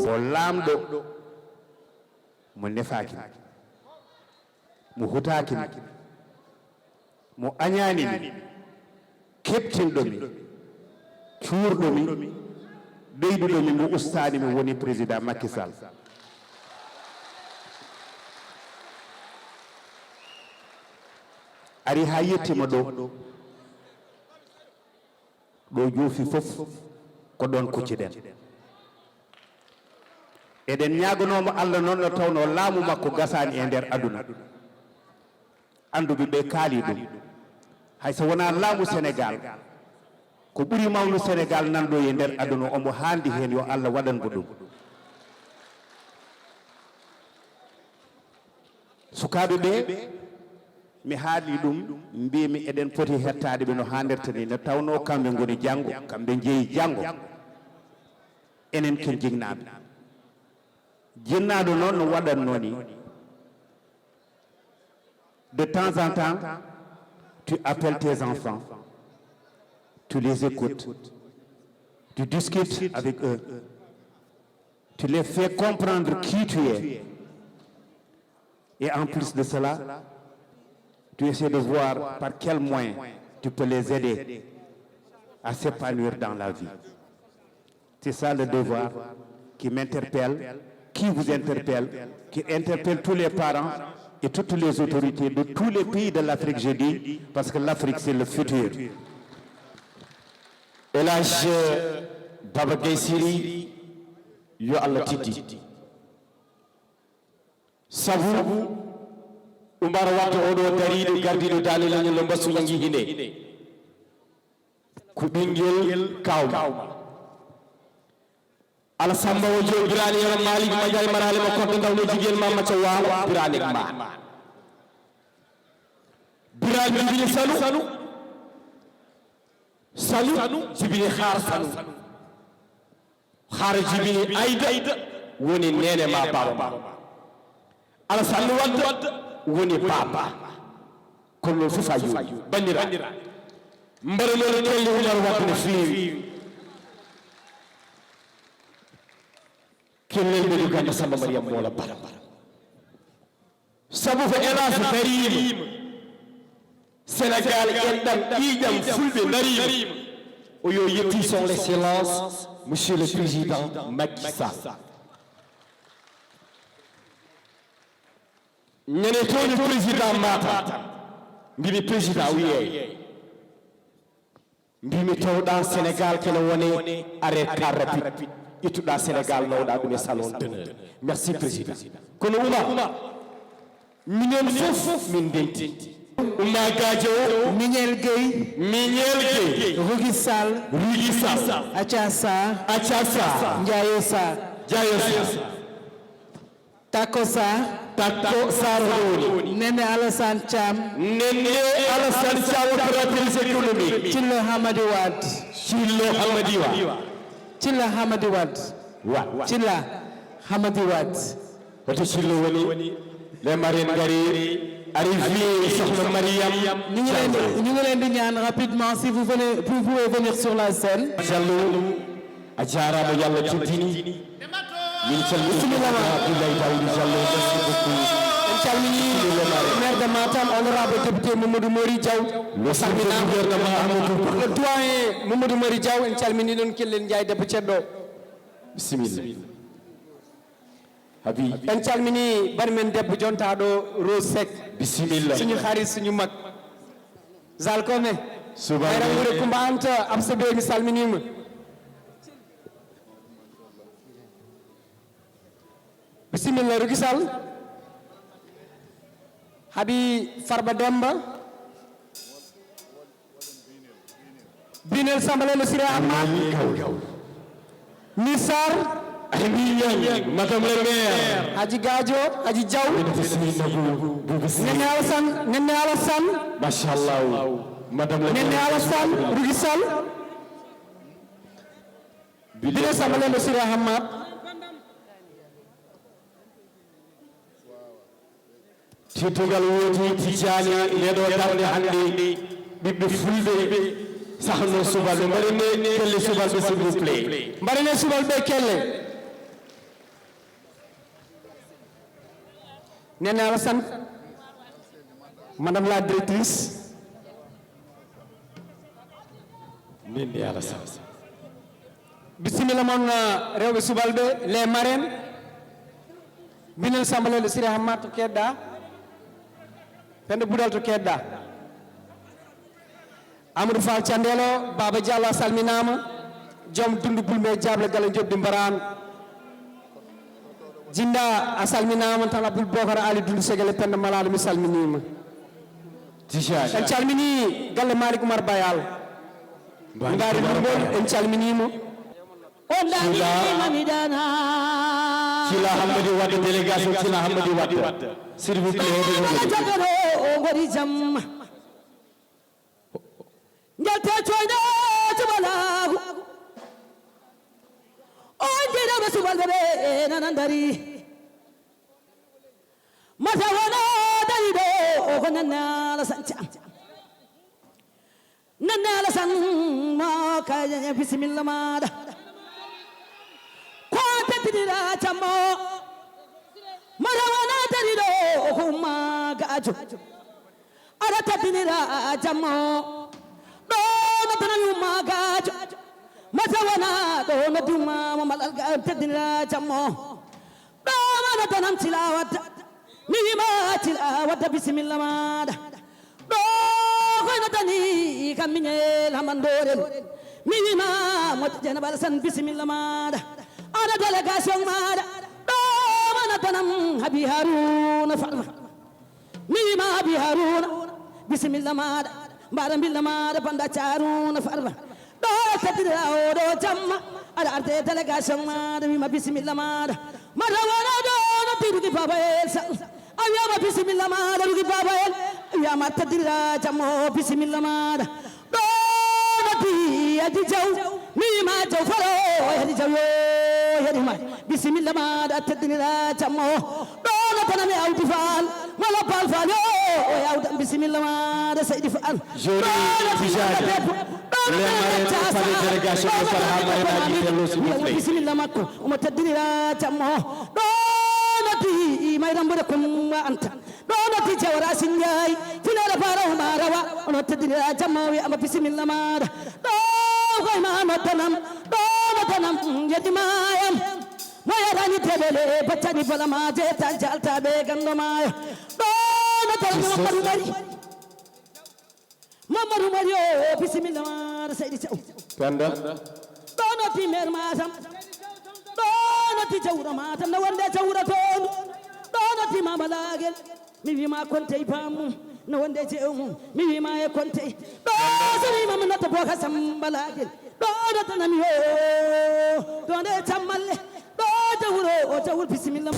Ko laamɗo mo nefaaki mi, mo hutaaki mi, mo añaani mi, keɓtinɗo mi, cuurɗo mi, ɓeyduɗo mi, mo ustaani mi, woni président Macky Sall. Ari haa yettima ɗo, ɗo joofi fof, ko ɗon kucciɗen. Eɗen ñaaganoomo Allah noon, no tawnoo laamu makko gasaani e nder aduna. Annduɓe ɓe kaali ɗum. Hay so wonaa laamu Senegaal, ko ɓuri mawnu Senegaal nan ɗo e nder aduna, omo haandi heen, yo Allah waɗan mo ɗum. Sukaaɓe ɓe, mi haali ɗum, mbiimi eɗen poti hettaade ɓe no haanirta ni, no tawnoo kamɓe ngoni janngo, kamɓe njeyi janngo. Enen ken jinnaaɓe. Jinnaaɗo noon no waɗatnoo ni, de temps en temps, Tu appelles tes enfants, tu les écoutes, tu discutes avec eux, tu les fais comprendre qui tu es. Et en plus de cela, tu essaies de voir par quel moyen tu peux les aider à s'épanouir dans la vie. C'est ça le devoir qui m'interpelle, qui vous interpelle, qui interpelle tous les parents et toutes les autorités de tous les pays de l'Afrique, je dis, parce que l'Afrique, c'est le futur. El Hadj Baba Gaye Siri, yo Allah teddi. Sabu Umar Wade oɗo dariiɗo gardiiɗo daande leñol no mbasu ñangi hinde. Ko ɓinngel kawma. Alasamba o joom biraani yero Malik Mandiaye maraale ma koddo ndaw no jigéen ma macca waalo biraani ma. Biraani jibini Sanu. Sanu jibini Xaar Sanu. Xaar jibini Ayda woni neene ma baaba ma. Alassane Wade woni baaba. Kono noon fof a yuuri banndiraaɓe. Mbaɗa noon kelli Umar Wade no feewi. Kellel ɓe Uganda Samba Mariam Moola Bara. Sabu ko El Hadj dariima Sénégal, enɗam ƴiiƴam fulɓe ndariima. O yo yetti son excellence monsieur le président Macky Sall. Ñande towmi président Matam, mbimi président wiyee. Mbimi tawɗa Sénégal kene wone arrêt car rapide, ƴettuɗa Sénégal nawɗa ɗum e salon d'honneur. Merci président. Kono Oumar, minen fof min ndenti. Oumar Gadio. Mignel Gueye. Mignel Gueye. Rougui Sall. Rougui Sall. Acha Sarr. Acha Sarr. Ndiaye Sarr. Ndiaye Sarr. Tako Sarr. Tako Sarr hoɗo woni? Nene Alassane Thiam. Nene Alassane Thiam, opératrice économique. Thillo Hamadi Wade. Thillo Hamadi Wade. Thillo Hamadi Wade. Wade. Thilla Hamadi Wade. Hoto Thillo woni? Les marraines ngari. Arrivé sokhna Mariam. Ñu ngi leen di ñu ngi leen di ñaan rapidement si vous venez, vous pouvez venir sur la scène. Diallo. A jaaraama, yo Allah teddini. Min calminii Abdoulaye Daouda Diallo, merci beaucoup. En calminii maire de Matam, honorable député Mamadou Mori Diaw. O salminaama. Le doyen Mamadou Mori Diaw, en calminii ɗon Kellel Ndiaye debbo ceddo. Bisimilla. Habi. En calminii bani men debbo jontaaɗo Rose Seck. Bisimilla. Suñu xarit, suñu mag. Zal Kone. Subalɓe. Mayram Wure Kumba Anta, Absa Bey, mi salminiima. Bisimilla, Rougui Sall. Habi Farba Demba. Binel Samba Lelo Siré Amma. Nisar. Madame le maire. Haji Gadio, Haji Diaw. Nene Alassane, Nene Alassane. Machallah. Madame le maire. Nene Alassane, Rougui Sall. Bile Samba Lelo Siré Hammat. Teddugal woodi Tijjaani, nde ɗo darnde hannde, ɓiɓɓe fulɓe sahno subalɓe, mbaɗen kelle subalɓe, s'il vous plaît. Mbaɗen subalɓe kelle. Nene Alassane, Madame la directrice. Nene Alassane. Bisimilla mon, uh, rewɓe subalɓe, les marraines. Minen Samba Lelo Siré Hammat to keedɗa. Penda Budal to keedɗa. Amadou Fall Thiandelo, Baba Diallo a salminaama. Joom Dundu Bulme Jaable Gala Jobdi Mbaraan. Jinda a salminaama, tan Abdoul Bokar Ali Dundu Segele Penda Malaaɗo, mi salminiima. Tijani. En calminii galle Malick Oumar Bayal. Mbaari Lumbol, en calminiima. On dañiima mi dana. Sila Hammadi Wadde, délégation Sila Hammadi Wadde. S'il vous plaît, hoto jogoɗo o ngori jamma. Njalte coyde cubalaagu. O jeynaɓe subalɓe ɓe nana ndari. Mata wona dari ɗo o ko nanna la sanca. Tan mo ka bisimilla maɗa. Ko teddinira jammo. Mara wona dari ɗo ko umma gajo. Ara teddinira jammo. Ɗo no tan umma gajo. Mata wona ɗo no duma mo malal ga teddinira jammo. Ɗo wona tanam tila wadda. Mi wima tila wadda bisimilla maɗa. Ɗo koy no tani kam miñel hamandoren. Mi wima moƴƴo jena bala san bisimilla maɗa. Ana délégation maɗa. Ɗo wona tanam habi haruna farma. Mi wima habi haruna. Bisimilla maɗa. Mbaɗa mbilla maɗa banda caruna farma. Ɗo teddira oɗo jamma. Aɗa arde délégation maɗa wima bisimilla maɗa. Mata wona ɗo no tiruki baba el sal. A wiyama bisimilla maɗa rugi baba el. A wiyama teddira jamma o bisimilla maɗa. Ɗo no ti yadi jaw. Mi wima jaw faro yadi jaw yo yadi ma. Bisimilla maɗa teddira jamma o. Ɗo no tanami awdi fal. Mala fal fal yo. O yawda bisimilla maɗa seydi fal. Joni Tijani, les marraines au palais délégation de Farha Marraine Adi Bello, s'il vous plaît. Bisimilla makko omo teddinira jammo. Ɗo noddi may rambude kumba anta. Ɗo noddi jawra sinjay. Finala fara uma rawa. Ono teddinira jammo wi ama bisimilla maɗa. Ɗo koy ma noddanam. Ɗo noddanam yedi mayam. Mo yarani tebele baccani bala ma jeta jalta ɓe gando mayo. Ɗo noddanam Mamadou Mari. Mamadou Mario, bisimilla maɗa seydi Thiaw. Penda. Ɗo noddi maire Matam. Ɗo noddi jawra Matam, no wonde jawra toon. Ɗo noddi Mama Lagel. Mi wima Konte e bamum, no wonde jeew mum. Mi wima e Konte. Ɗo so wima mi nodda boka Samba Lagel. Ɗo noddanami yo. Ɗo nde cammalle. Ɗo jawuro, o jawur, bisimilla.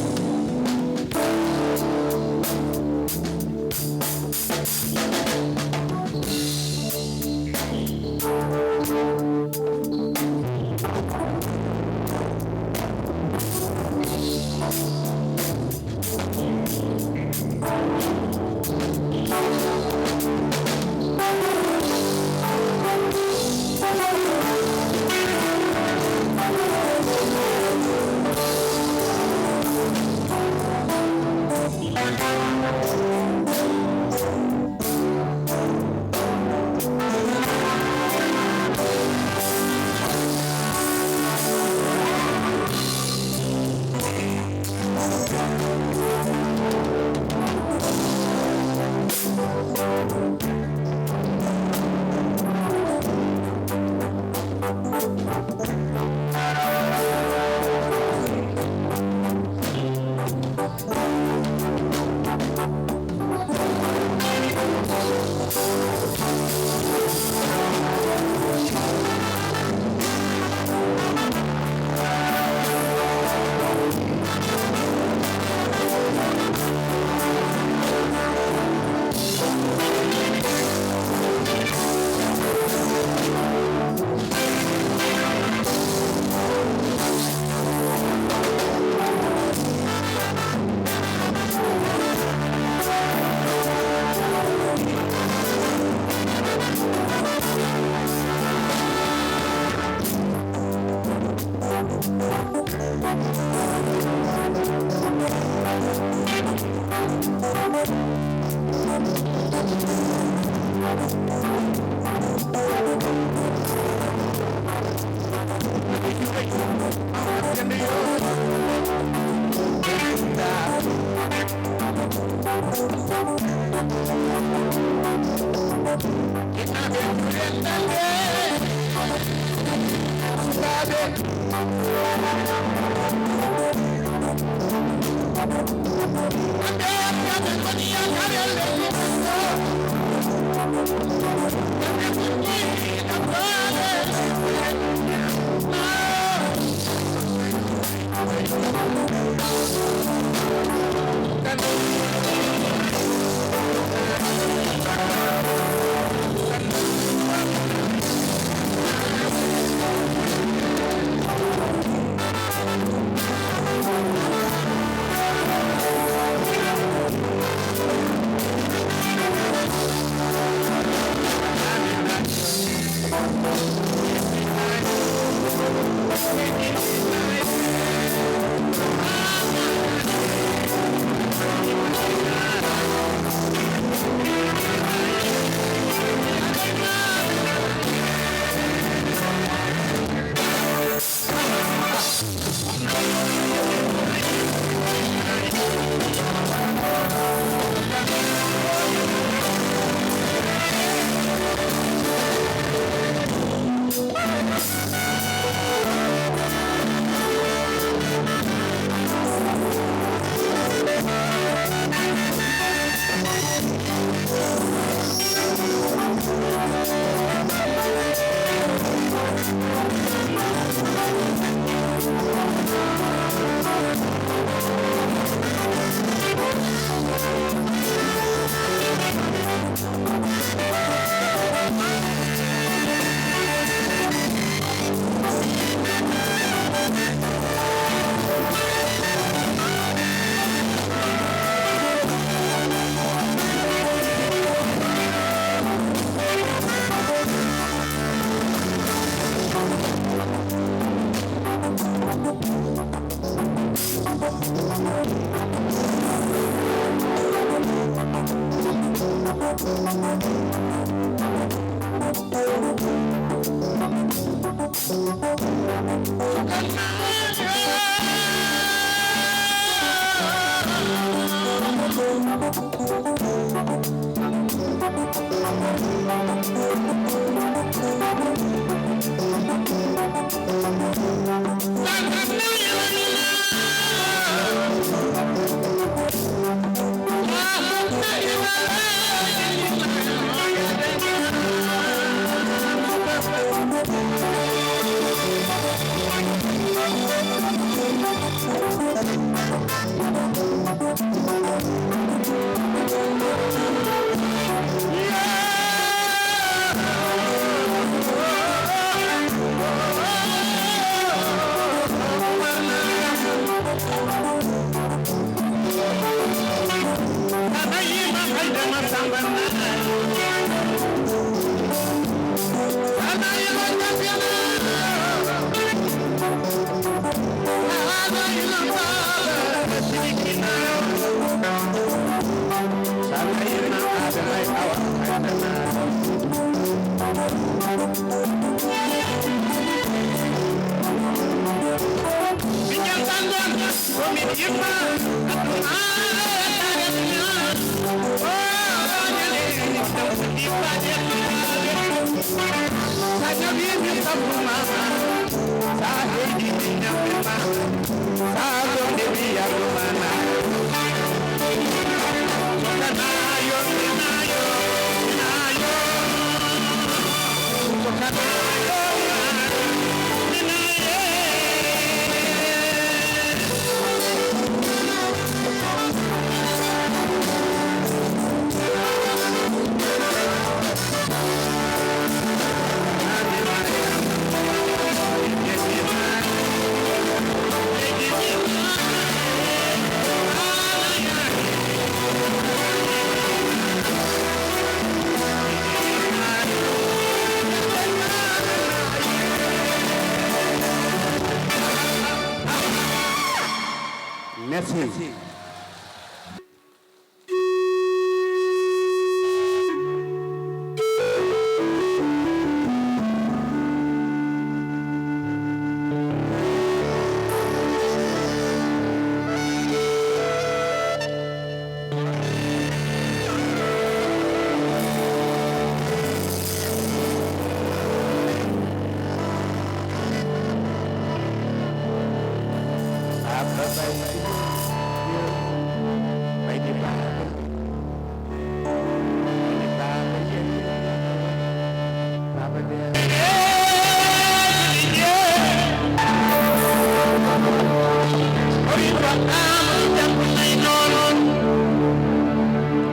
Merci.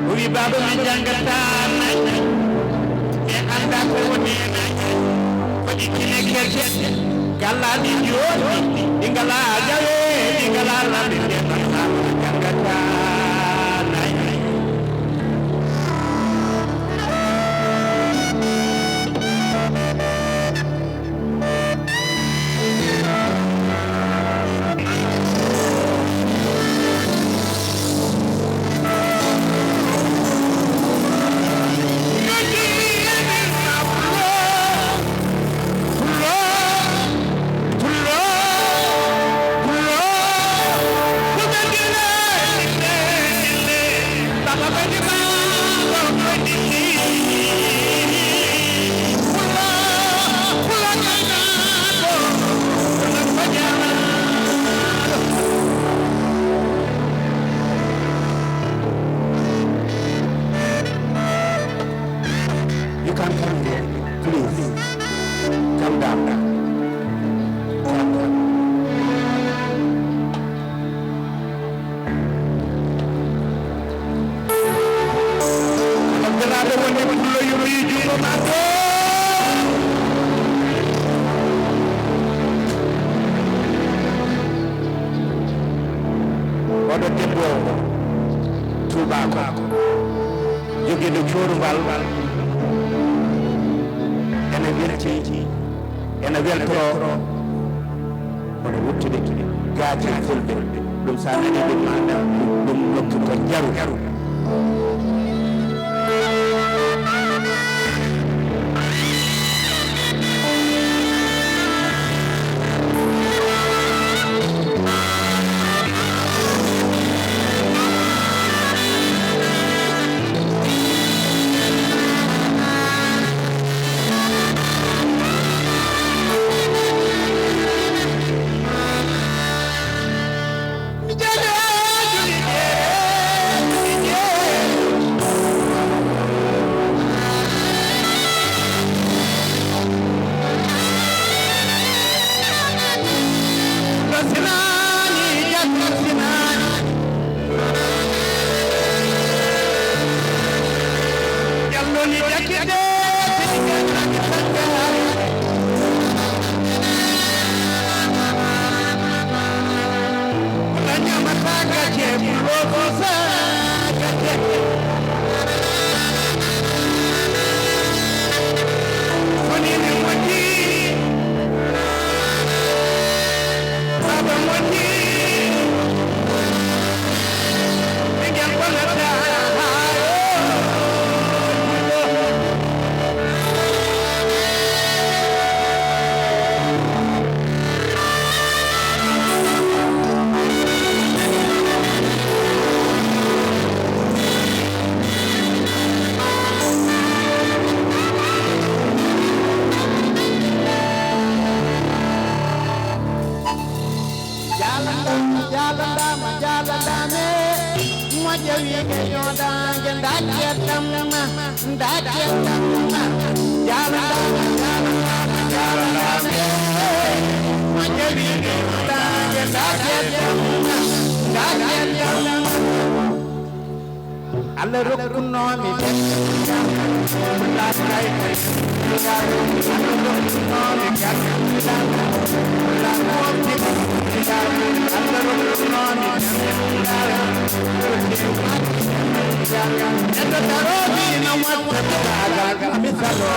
O wi, "Baaba, min janngataa nay, min anndaa ko woni e nay. Ko ɗi kine kecce, gallaaɗi jooni, ɗi ngalaa jawe, ɗi ngalaa lamɓe, ɓe mbaɗaa ko janngataa nay." Come, come here, please. Come down. Come down. Kala garaaɗo woni pullo, yo ɓe junngo maako. Oɗo debbo tuubaako, jogiiɗo coorugal, ene welti, ene weltoro, kono wuttude gaaci fulɓe, ɗum sa nani ɗum maɗa, ɗum nokki ko jaru. Jalandaama, jalandaama, jalandaama, moƴƴa wiide yooɗaange, ndaaki e tamma, ndaaki e tamma. Jalandaama, jalandaama, jalandaama, moƴƴa wiide yooɗaange, ndaaki e tamma, ndaaki e tamma. Allah rokkunoomi, Allah rokkunoomi, Allah rokkunoomi, neɗɗo darooji ina watta misalo.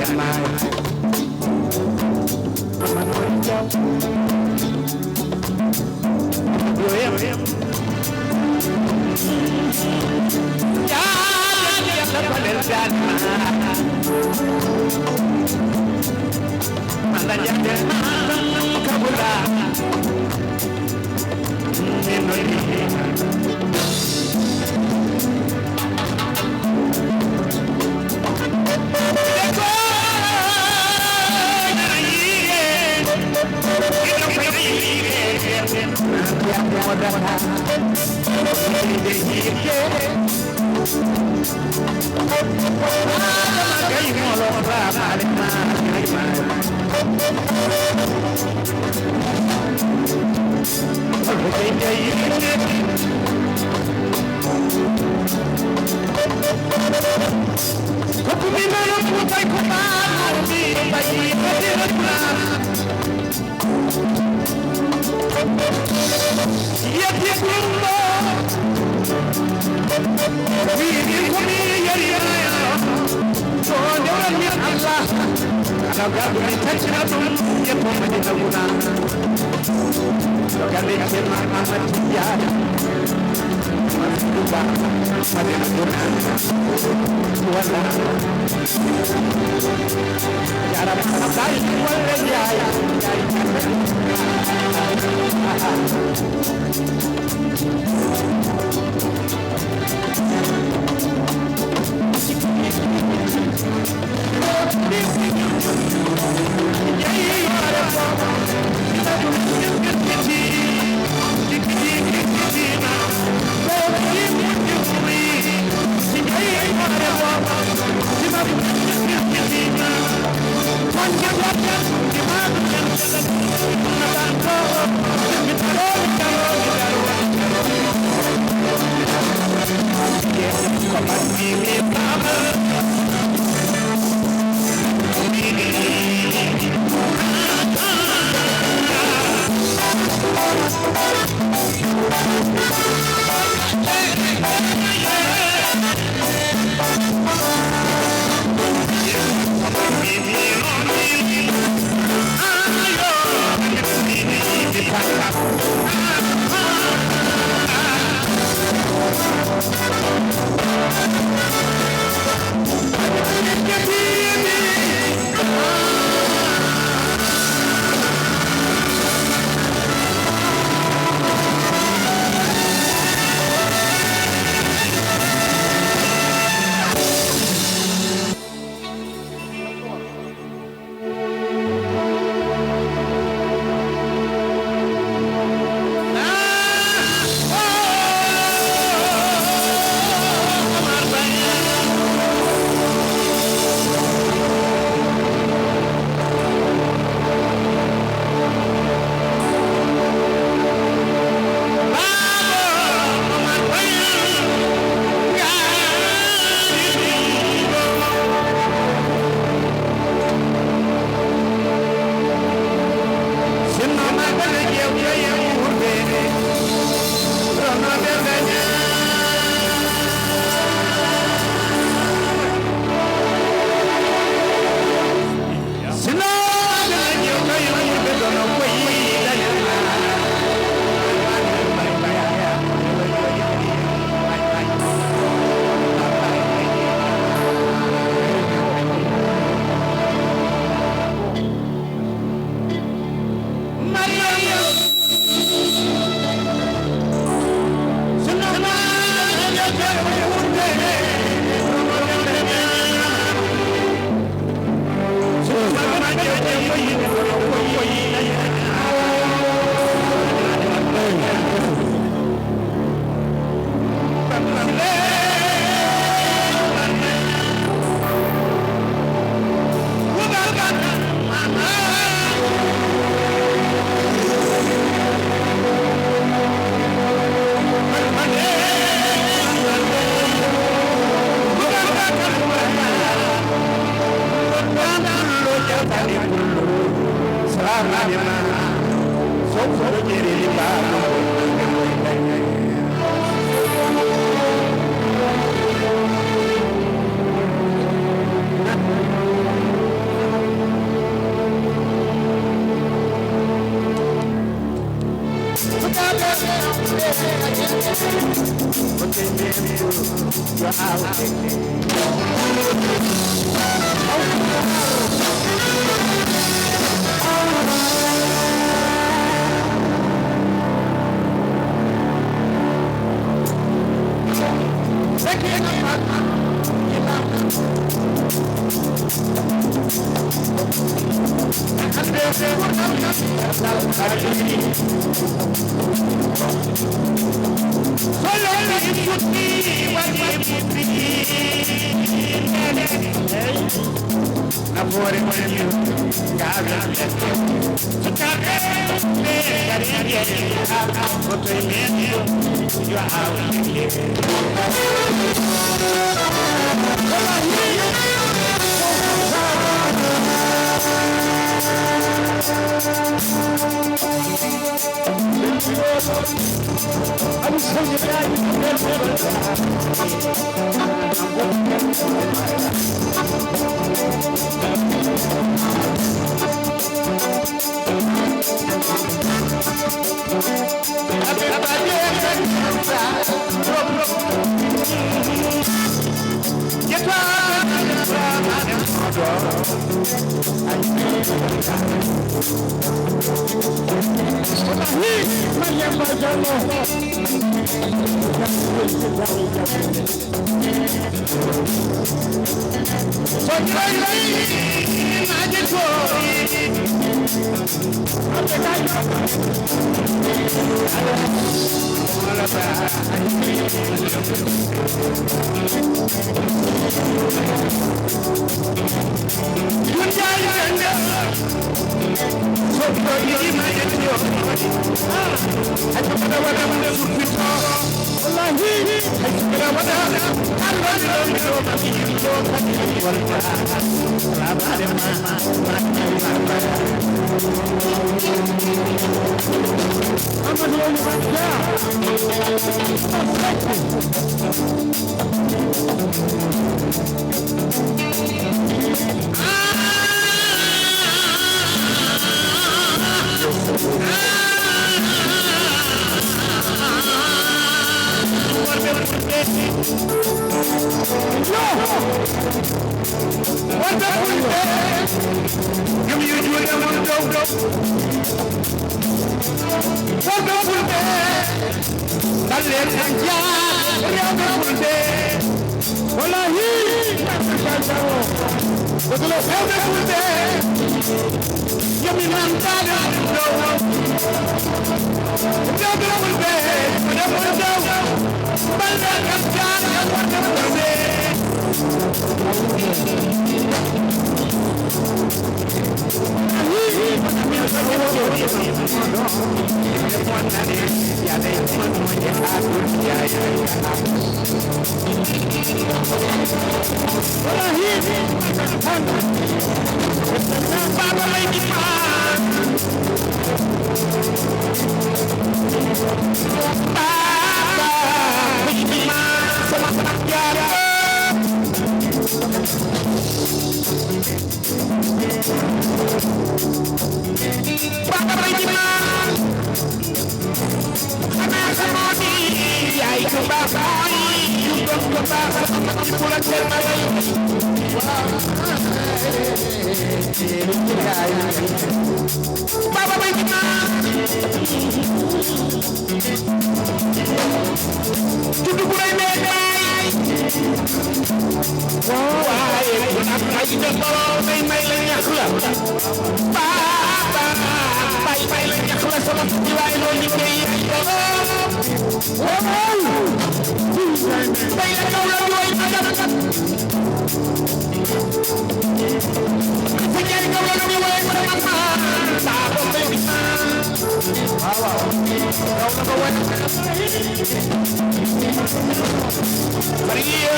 Yalma. Amadu Jaw. Yo, yo, yo. Yalla, yalla, balel dana. Alla jaɓe ma ɗon kabula. Min ɗon yiɗi. Yettiɗumɗo wiɗi ko mi yari maya. So ndewran min Allah. Ala garɗo mi taccina ɗum. Yetto Madina Guna. Galle Ceerno Ahmad Tijjani. Madina Guna. Wala. Jarama Abdal walla Njaay. Soloni fuɗɗi waɗi fuɗɗi. Nafoore woni gaawel. Sukaaɓe ɓe ngari yeeya. Ko to e men yo aawde. Wonɓe fulɓe, jom yo juuɗe mon dow. Wonɓe fulɓe, ballen en jaa, rewɓe fulɓe. Wallahi, rewɓe fulɓe, yo mi namtaade ɗum dow. Rewɓe fulɓe, rewɓe dow. Ballen en jaa, rewɓe fulɓe. Baba Bankima. Tuddu Buray Mbaye Mbaye. Waaye ko am ay debbo may may la ñax la. Baba Baye Baye la ñax la sama tuddi waaye loo liggéey ay debbo. Waaw. Bay la kaw la jooy ma def. Fu ñaari kaw la ñu woy sama maam. Baba Bankima. Waaw, waaw. Raw na ko woy. Maria.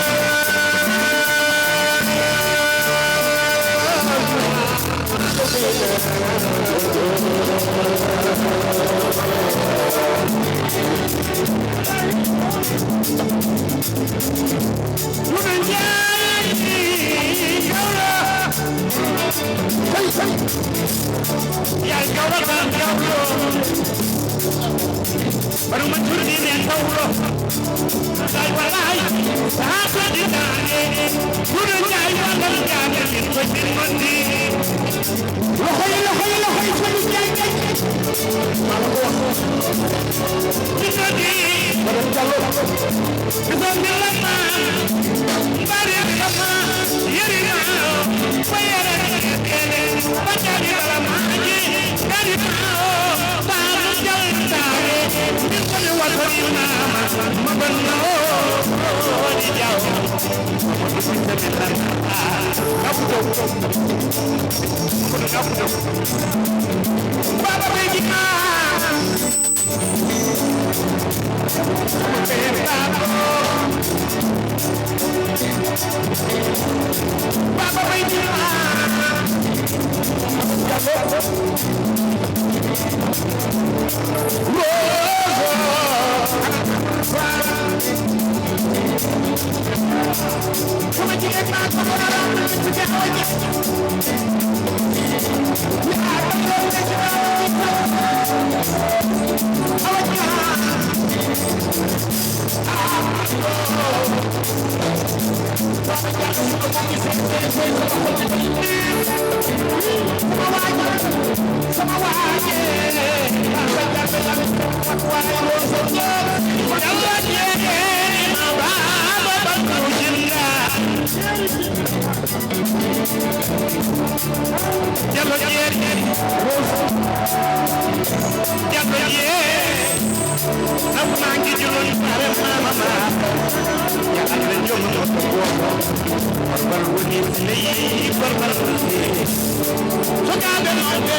Hey, hey. Yal gawlo, yal gawlo. Bari man turdi ne gawlo. Ay wallahi, sa to di dane. Turu jai wala jai ko din mandi. Loxoy, loxoy, loxoy, ko di jai. Maa la ko wax. Di ko di. Madame Diallo. Bismillah. Bari sama. Yeri ma. Bayara. Bajali bala maji. Dari ma. Baba Baby Ma. Baba Baby Ma. Jallo Jeeri, Jallo Jeeri, naɓu maa ngi joloni faare mama ma. Ya Allah jom no to ko. Barbal woni ley barbal. Sukaaɓe mawɓe.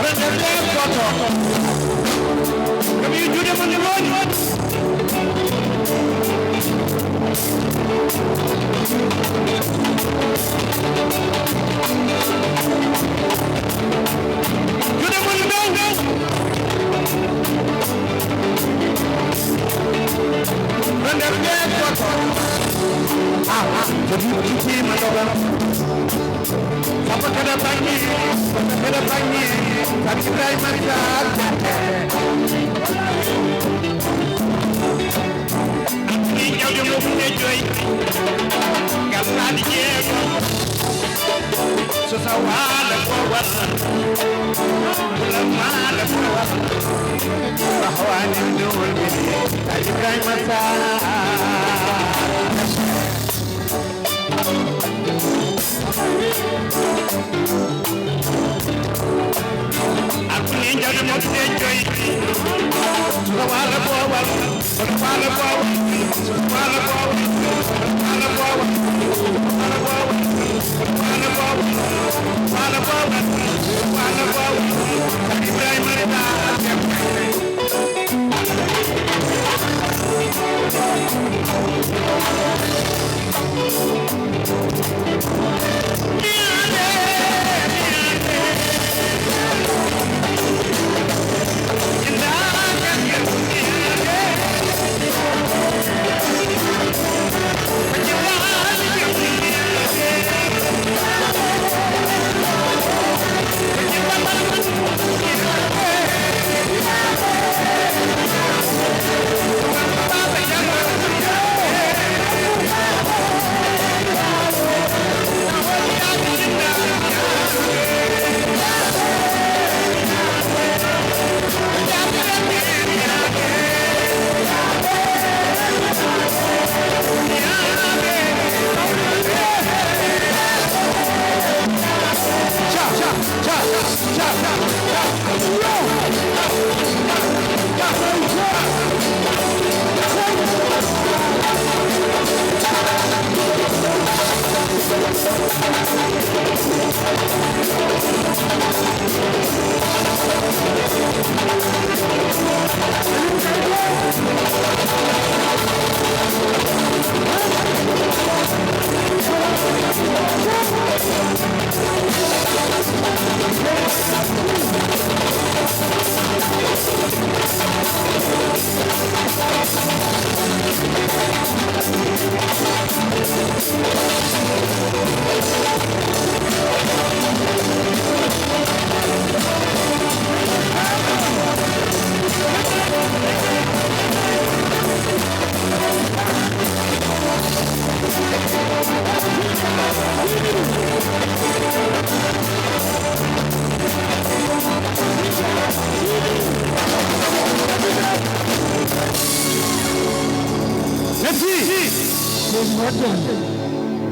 Rewɓe ɓe gooto. Yo mi juuɗe mon jooni. Juuɗe mon dow. Rewɓe ɓe gooto. Ah, ah, so mi ƴettiima dogal. Samba kada bannge, samba kada bannge, Samba Ibrahima Sarr. Ni jawdi mo ɓe joy, ngal laaɗi jeego. So sawaala ko walla, bula maala ko walla. Bahwani dole, Samba Ibrahima Sarr. Hakkunde jawdi moƴƴi e joyi. Wala boowal, wala boowal, wala boowal, wala boowal, wala boowal, wala boowal, wala boowal, wala boowal. Ibrahima Rida.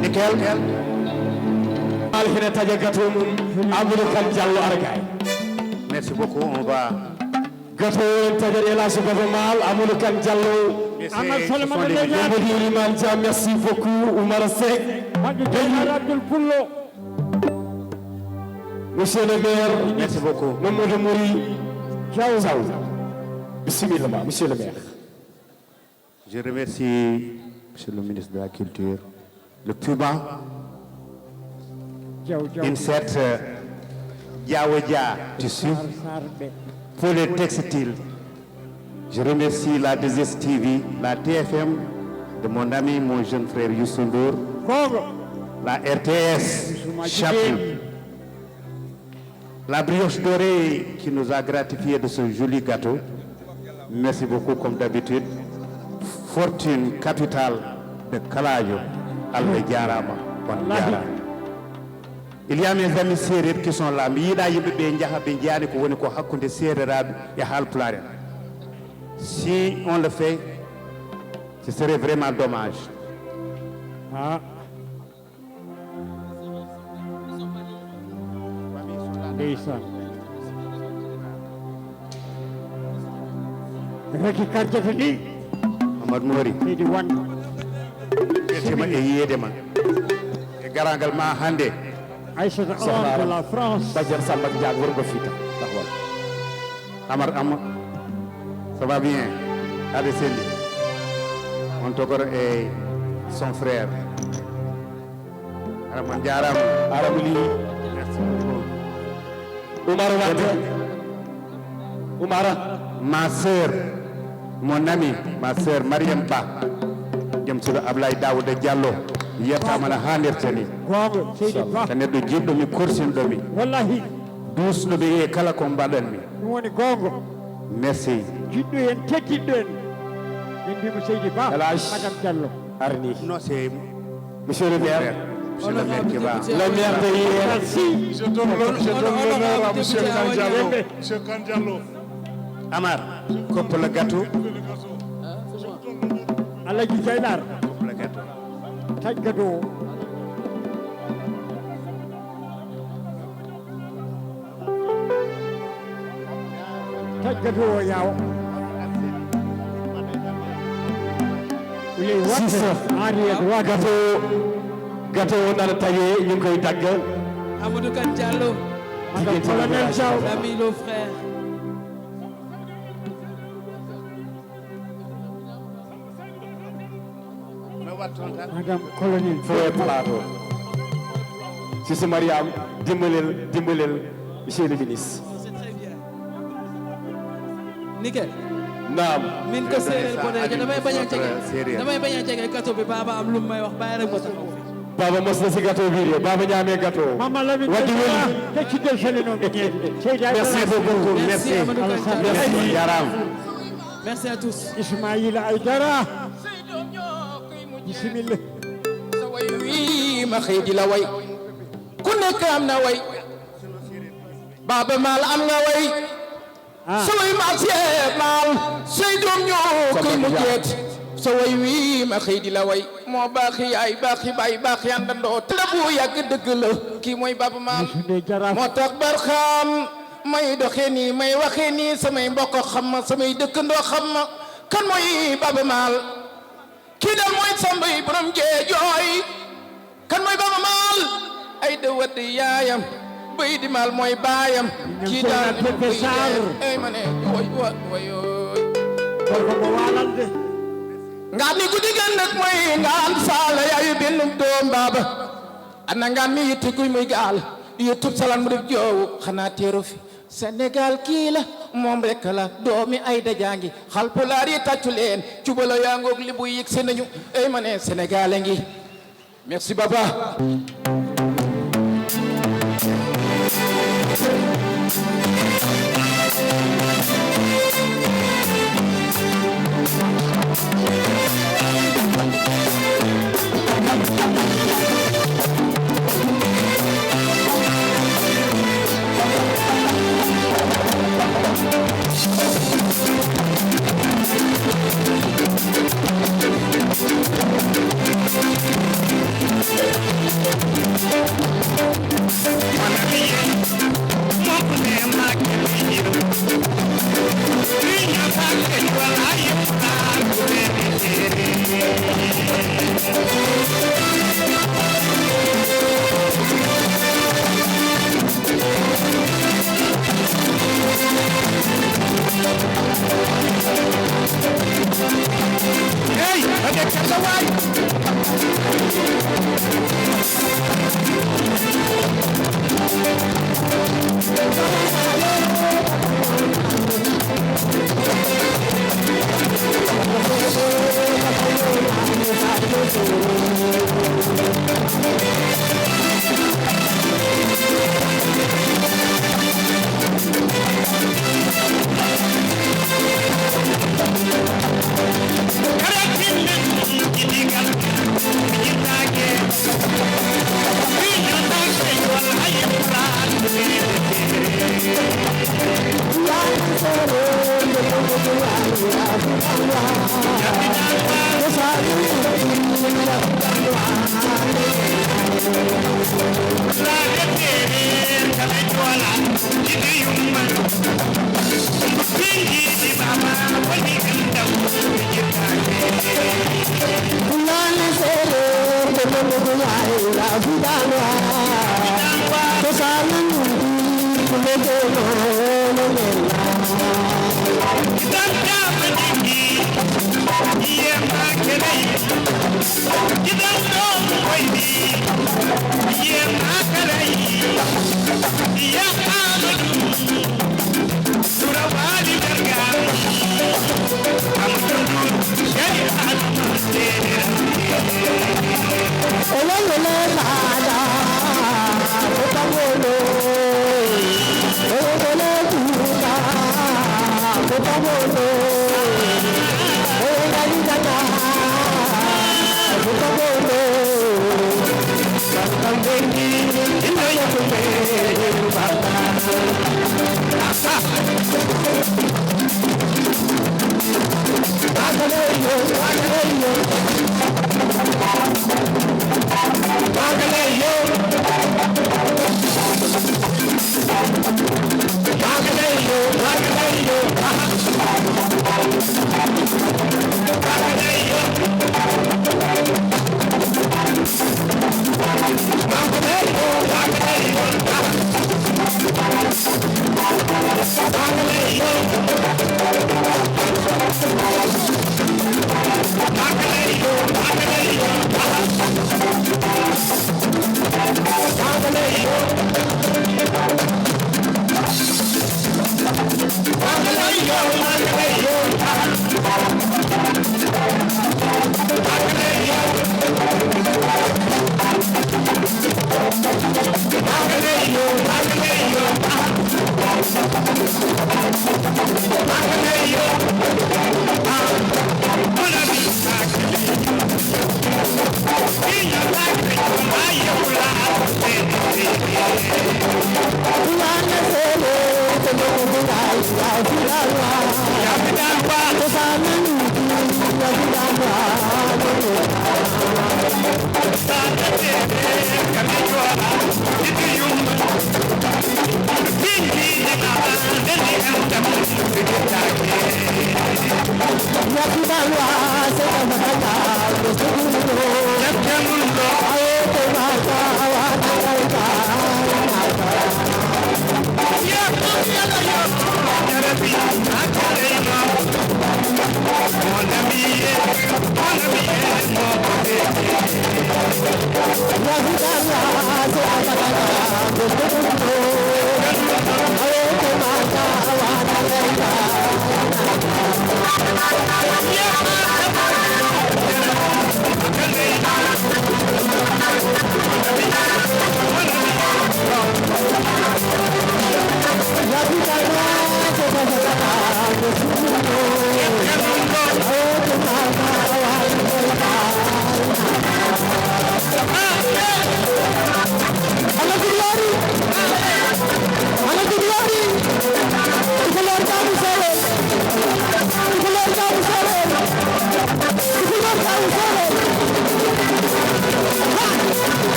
Nickel. Al hene taƴa gâteau mum, Amadou Kane Diallo Argay. Merci beaucoup, on va Gâteau o en taƴat El Hadji Baba Maal, Amadou Kane Diallo. Amadou Salimata Ladiane. Mamadou Iliman Dia, merci beaucoup, Oumar Seck. Mamadou Diallo Abdoul Pullo. Monsieur le maire, merci beaucoup, Mamadou Mouri Diaw. Diaw. Bismillah, monsieur le maire. Je remercie Monsieur le ministre de la Culture, le Puma, Diaw, Diaw. Insert, euh, Diaw Dia Tissu pour les textiles. Je remercie la deux S T V, la T F M de mon ami, mon jeune frère Youssou Ndour, Gogo. La R T S, Youssou Madjiguène. Chaplin. La brioche dorée qui nous a gratifié de ce joli gâteau. Merci beaucoup, comme d'habitude. Fortune Capital de Kaladio. Allah jaaraama, on jaaraama. Il y a mes amis sérères qui sont là. Mi yiɗaa yimɓe ɓe njaha ɓe njiyaani ko woni ko hakkunde seereraaɓe e haalpulaar en. Si on le fait, ce serait vraiment dommage. Ah. Ndeysaan. Reki karjata ni. Amadou Mori. Seydi Wan. Mbiyetee ma e yiyeede ma. E garaangal ma hannde. Aïssata Soxna Awa de la France. Badiane Samba Diagne, worgo Fita. Taxawal. Amar Am, ça va bien? Ade Selli. On tokoro e son frère. Arama jaaraama. Arama li. Merci beaucoup. Oumar Wade. Oumar. Ma sœur, mon ami, ma sœur Mariam Ba. Joom suudu Ablaye Daouda Diallo. Yettaama no haanirta ni. Goonga, seydi Ba. Ko neɗɗo jiɗɗo mi, korsinɗo mi. Wallahi. Duusɗo mi e kala ko mbaɗan mi. Ɗum woni goonga. Merci. Jiɗɗo en, teddiɗɗo en. Min mbiyamo Seydi Ba, Elage. Madame Diallo. Arni. Non, c'est monsieur le maire. Monsieur le maire qui va. Le maire de hier. Merci. Je donne l'hon-, je donne l'honneur à monsieur Kane Diallo. Monsieur Kane Diallo. Amar, coupe le gâteau. Alaji Jaynar. Coupe le gâteau. Taƴ gâteau o. Taƴ gâteau o yaawa. Uley waɗde. Six. Henriette waɗde. Gâteau, gâteau o nana taƴe, ñu ngi koy dagg. Amadou Kane Diallo. Madame Colonel Diaw. L'ami, le frère. Madame Colonel. Feu plateau. Sisi Mariam, dimbalel, dimbalel, monsieur le ministre. C'est très bien. Nickel. Naam. Min ko séeréer boneejo, damay bañ a jege. Séeréer. Damay bañ a jege gâteau bi, baaba am lu may wax, bàyyi rek ma taxaw fi. Baaba mos na si gâteau bi de, baaba ñaamee gâteau. Mama Lamine waddi weli. Tecciddel sele noon ɓe ñeeɗi. Seydi Aïdara. Merci beaucoup. Merci. Merci. Amadou Kane. Merci. Merci. Jaaraama. Merci à tous. Ismaïla Aïdara. Bisimilla. So way wiima xëy di la way. Ku nekk am na way. Baaba Maal am nga way. Ah. So way ma Seex Maal. Say doom ñoo koy mujjeet. So way wiima xëy di la way. Moo baaxi yaay, baaxi baay, baaxi àndandoo. Te bu yàgg dëgg la. Kii mooy Baaba Maal. Bisimilla, jaraaf. Moo tax barxaam may doxee nii, may waxee nii, samay mbokk xam ma, samay dëkkandoo xam ma. Kan mooy Baaba Maal? Kii daal mooy Samba yi borom Géejooy. Kan mooy Baaba Maal? Ay da Wade yaayam. Bay di Maal mooy baayam. Kii daal mooy yaayam. Ay ma ne, woy, woy, woy, woy. Gorko mo waalal de. Ngaan ni guddi gën nag mooy ngaan saala yaayu benn doom baaba. Ana ngaan mi yitti kuy muy gaal. YouTube salan mu def joowu xanaa teeru fi. Sénégal kii la, moom rek la, doomi Ayda jaa ngi. Haalpulaar yi tàccu leen, cubalo yaa ngoog, Lebu yi yegsi nañu. Ey ma ne, Sénégal a ngi. Merci, Baba.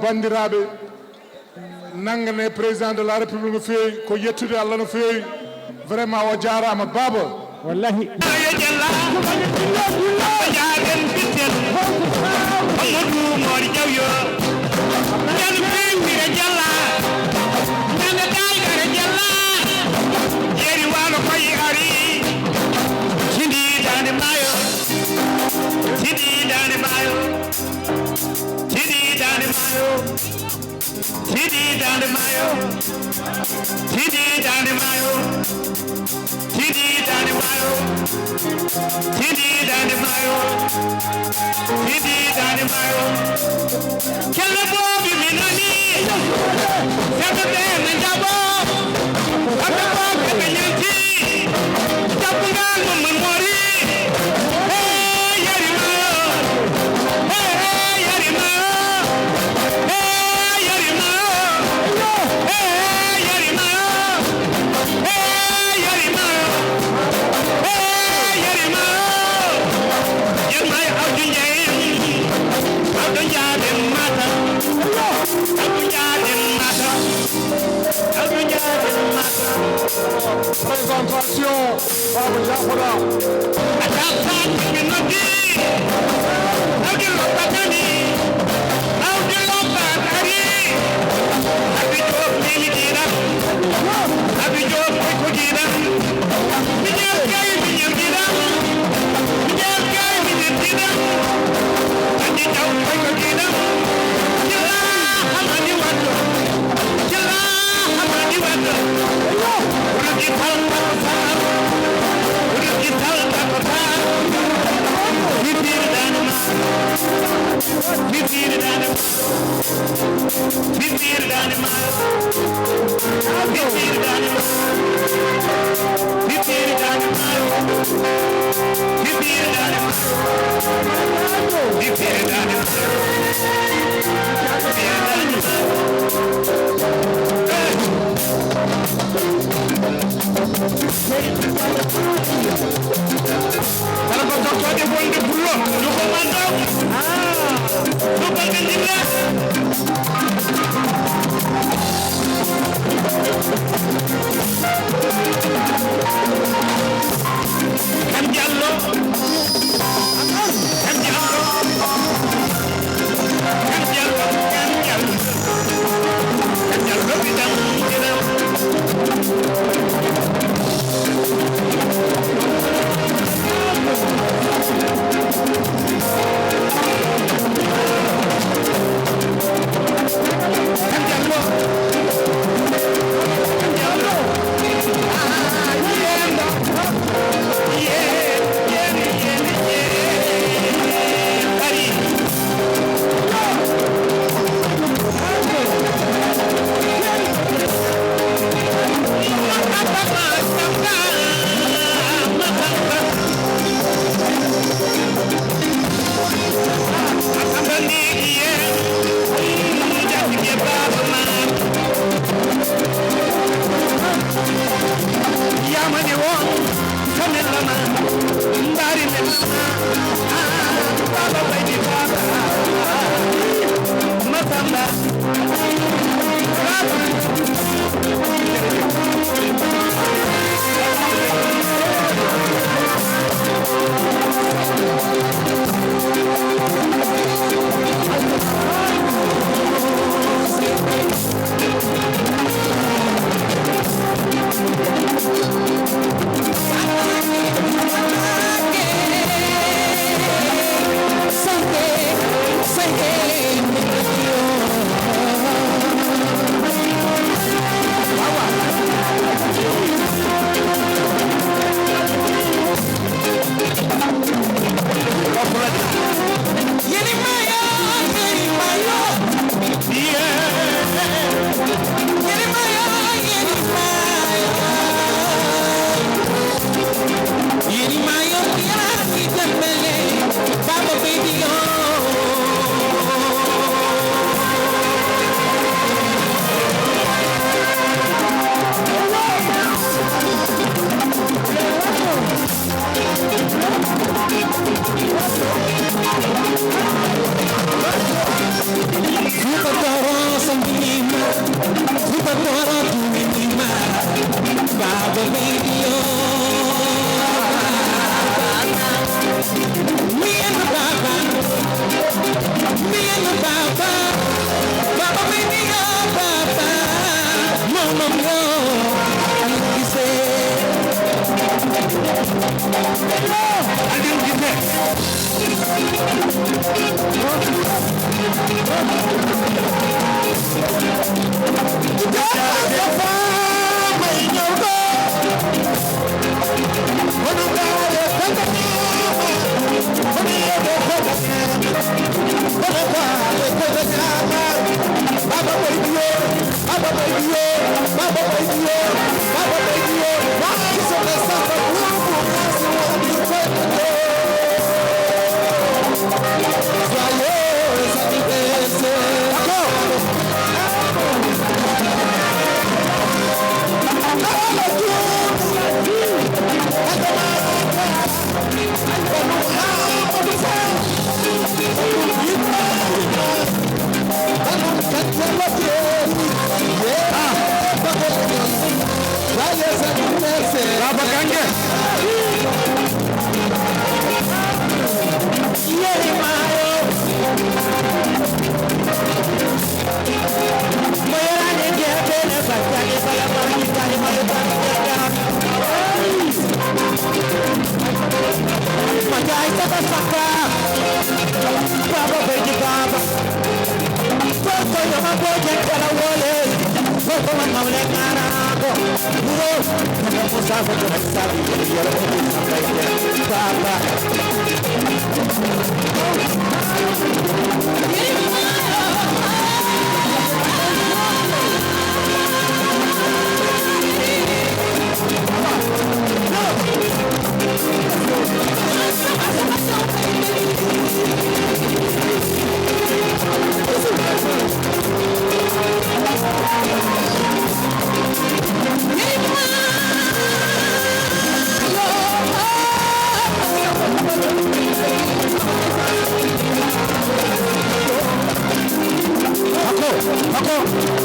Banndiraaɓe, nanngane président de la République no feewi, ko yettude Allah no feewi. Vraiment, o jaaraama, baaba. Wallahi. Yo Jalla, Jaaden Bittel, Amadou Mori Jaw yo. Jal feewira Jalla, Nana Daydara Jalla, Jeeri Waalo koy ari, Sidi Daande Maayo, Sidi Daande Maayo, Sidi Daande Maayo. Sidi Daande Maayo. Sidi Daande Maayo. Sidi Daande Maayo. Sidi Daande Maayo. Sidi Daande Maayo. Kelle boobi mi nani. Sebe be na jabo. Kamɓe fof ɓe ɓe ñalti. Jaɓɓungal mum man moori. Hey, yari maayo. Hey, hey, yari maayo. Hey, yari maayo. Hey, hey, yari maayo. Hey, yari maayo. Hey, yari maayo. Yari maayo Abdou Ndiaye. Abdou Ndiaye Mata. Abdou Ndiaye Mata. Présentation, Baba Diakoura. Kala ko tokkoɗe wonde pullo, ɗum ko manɗo. Ah, ɗum ko ɓe njilla. Kan Jallo. Kan Jallo. Baba Gange. Ako, ako.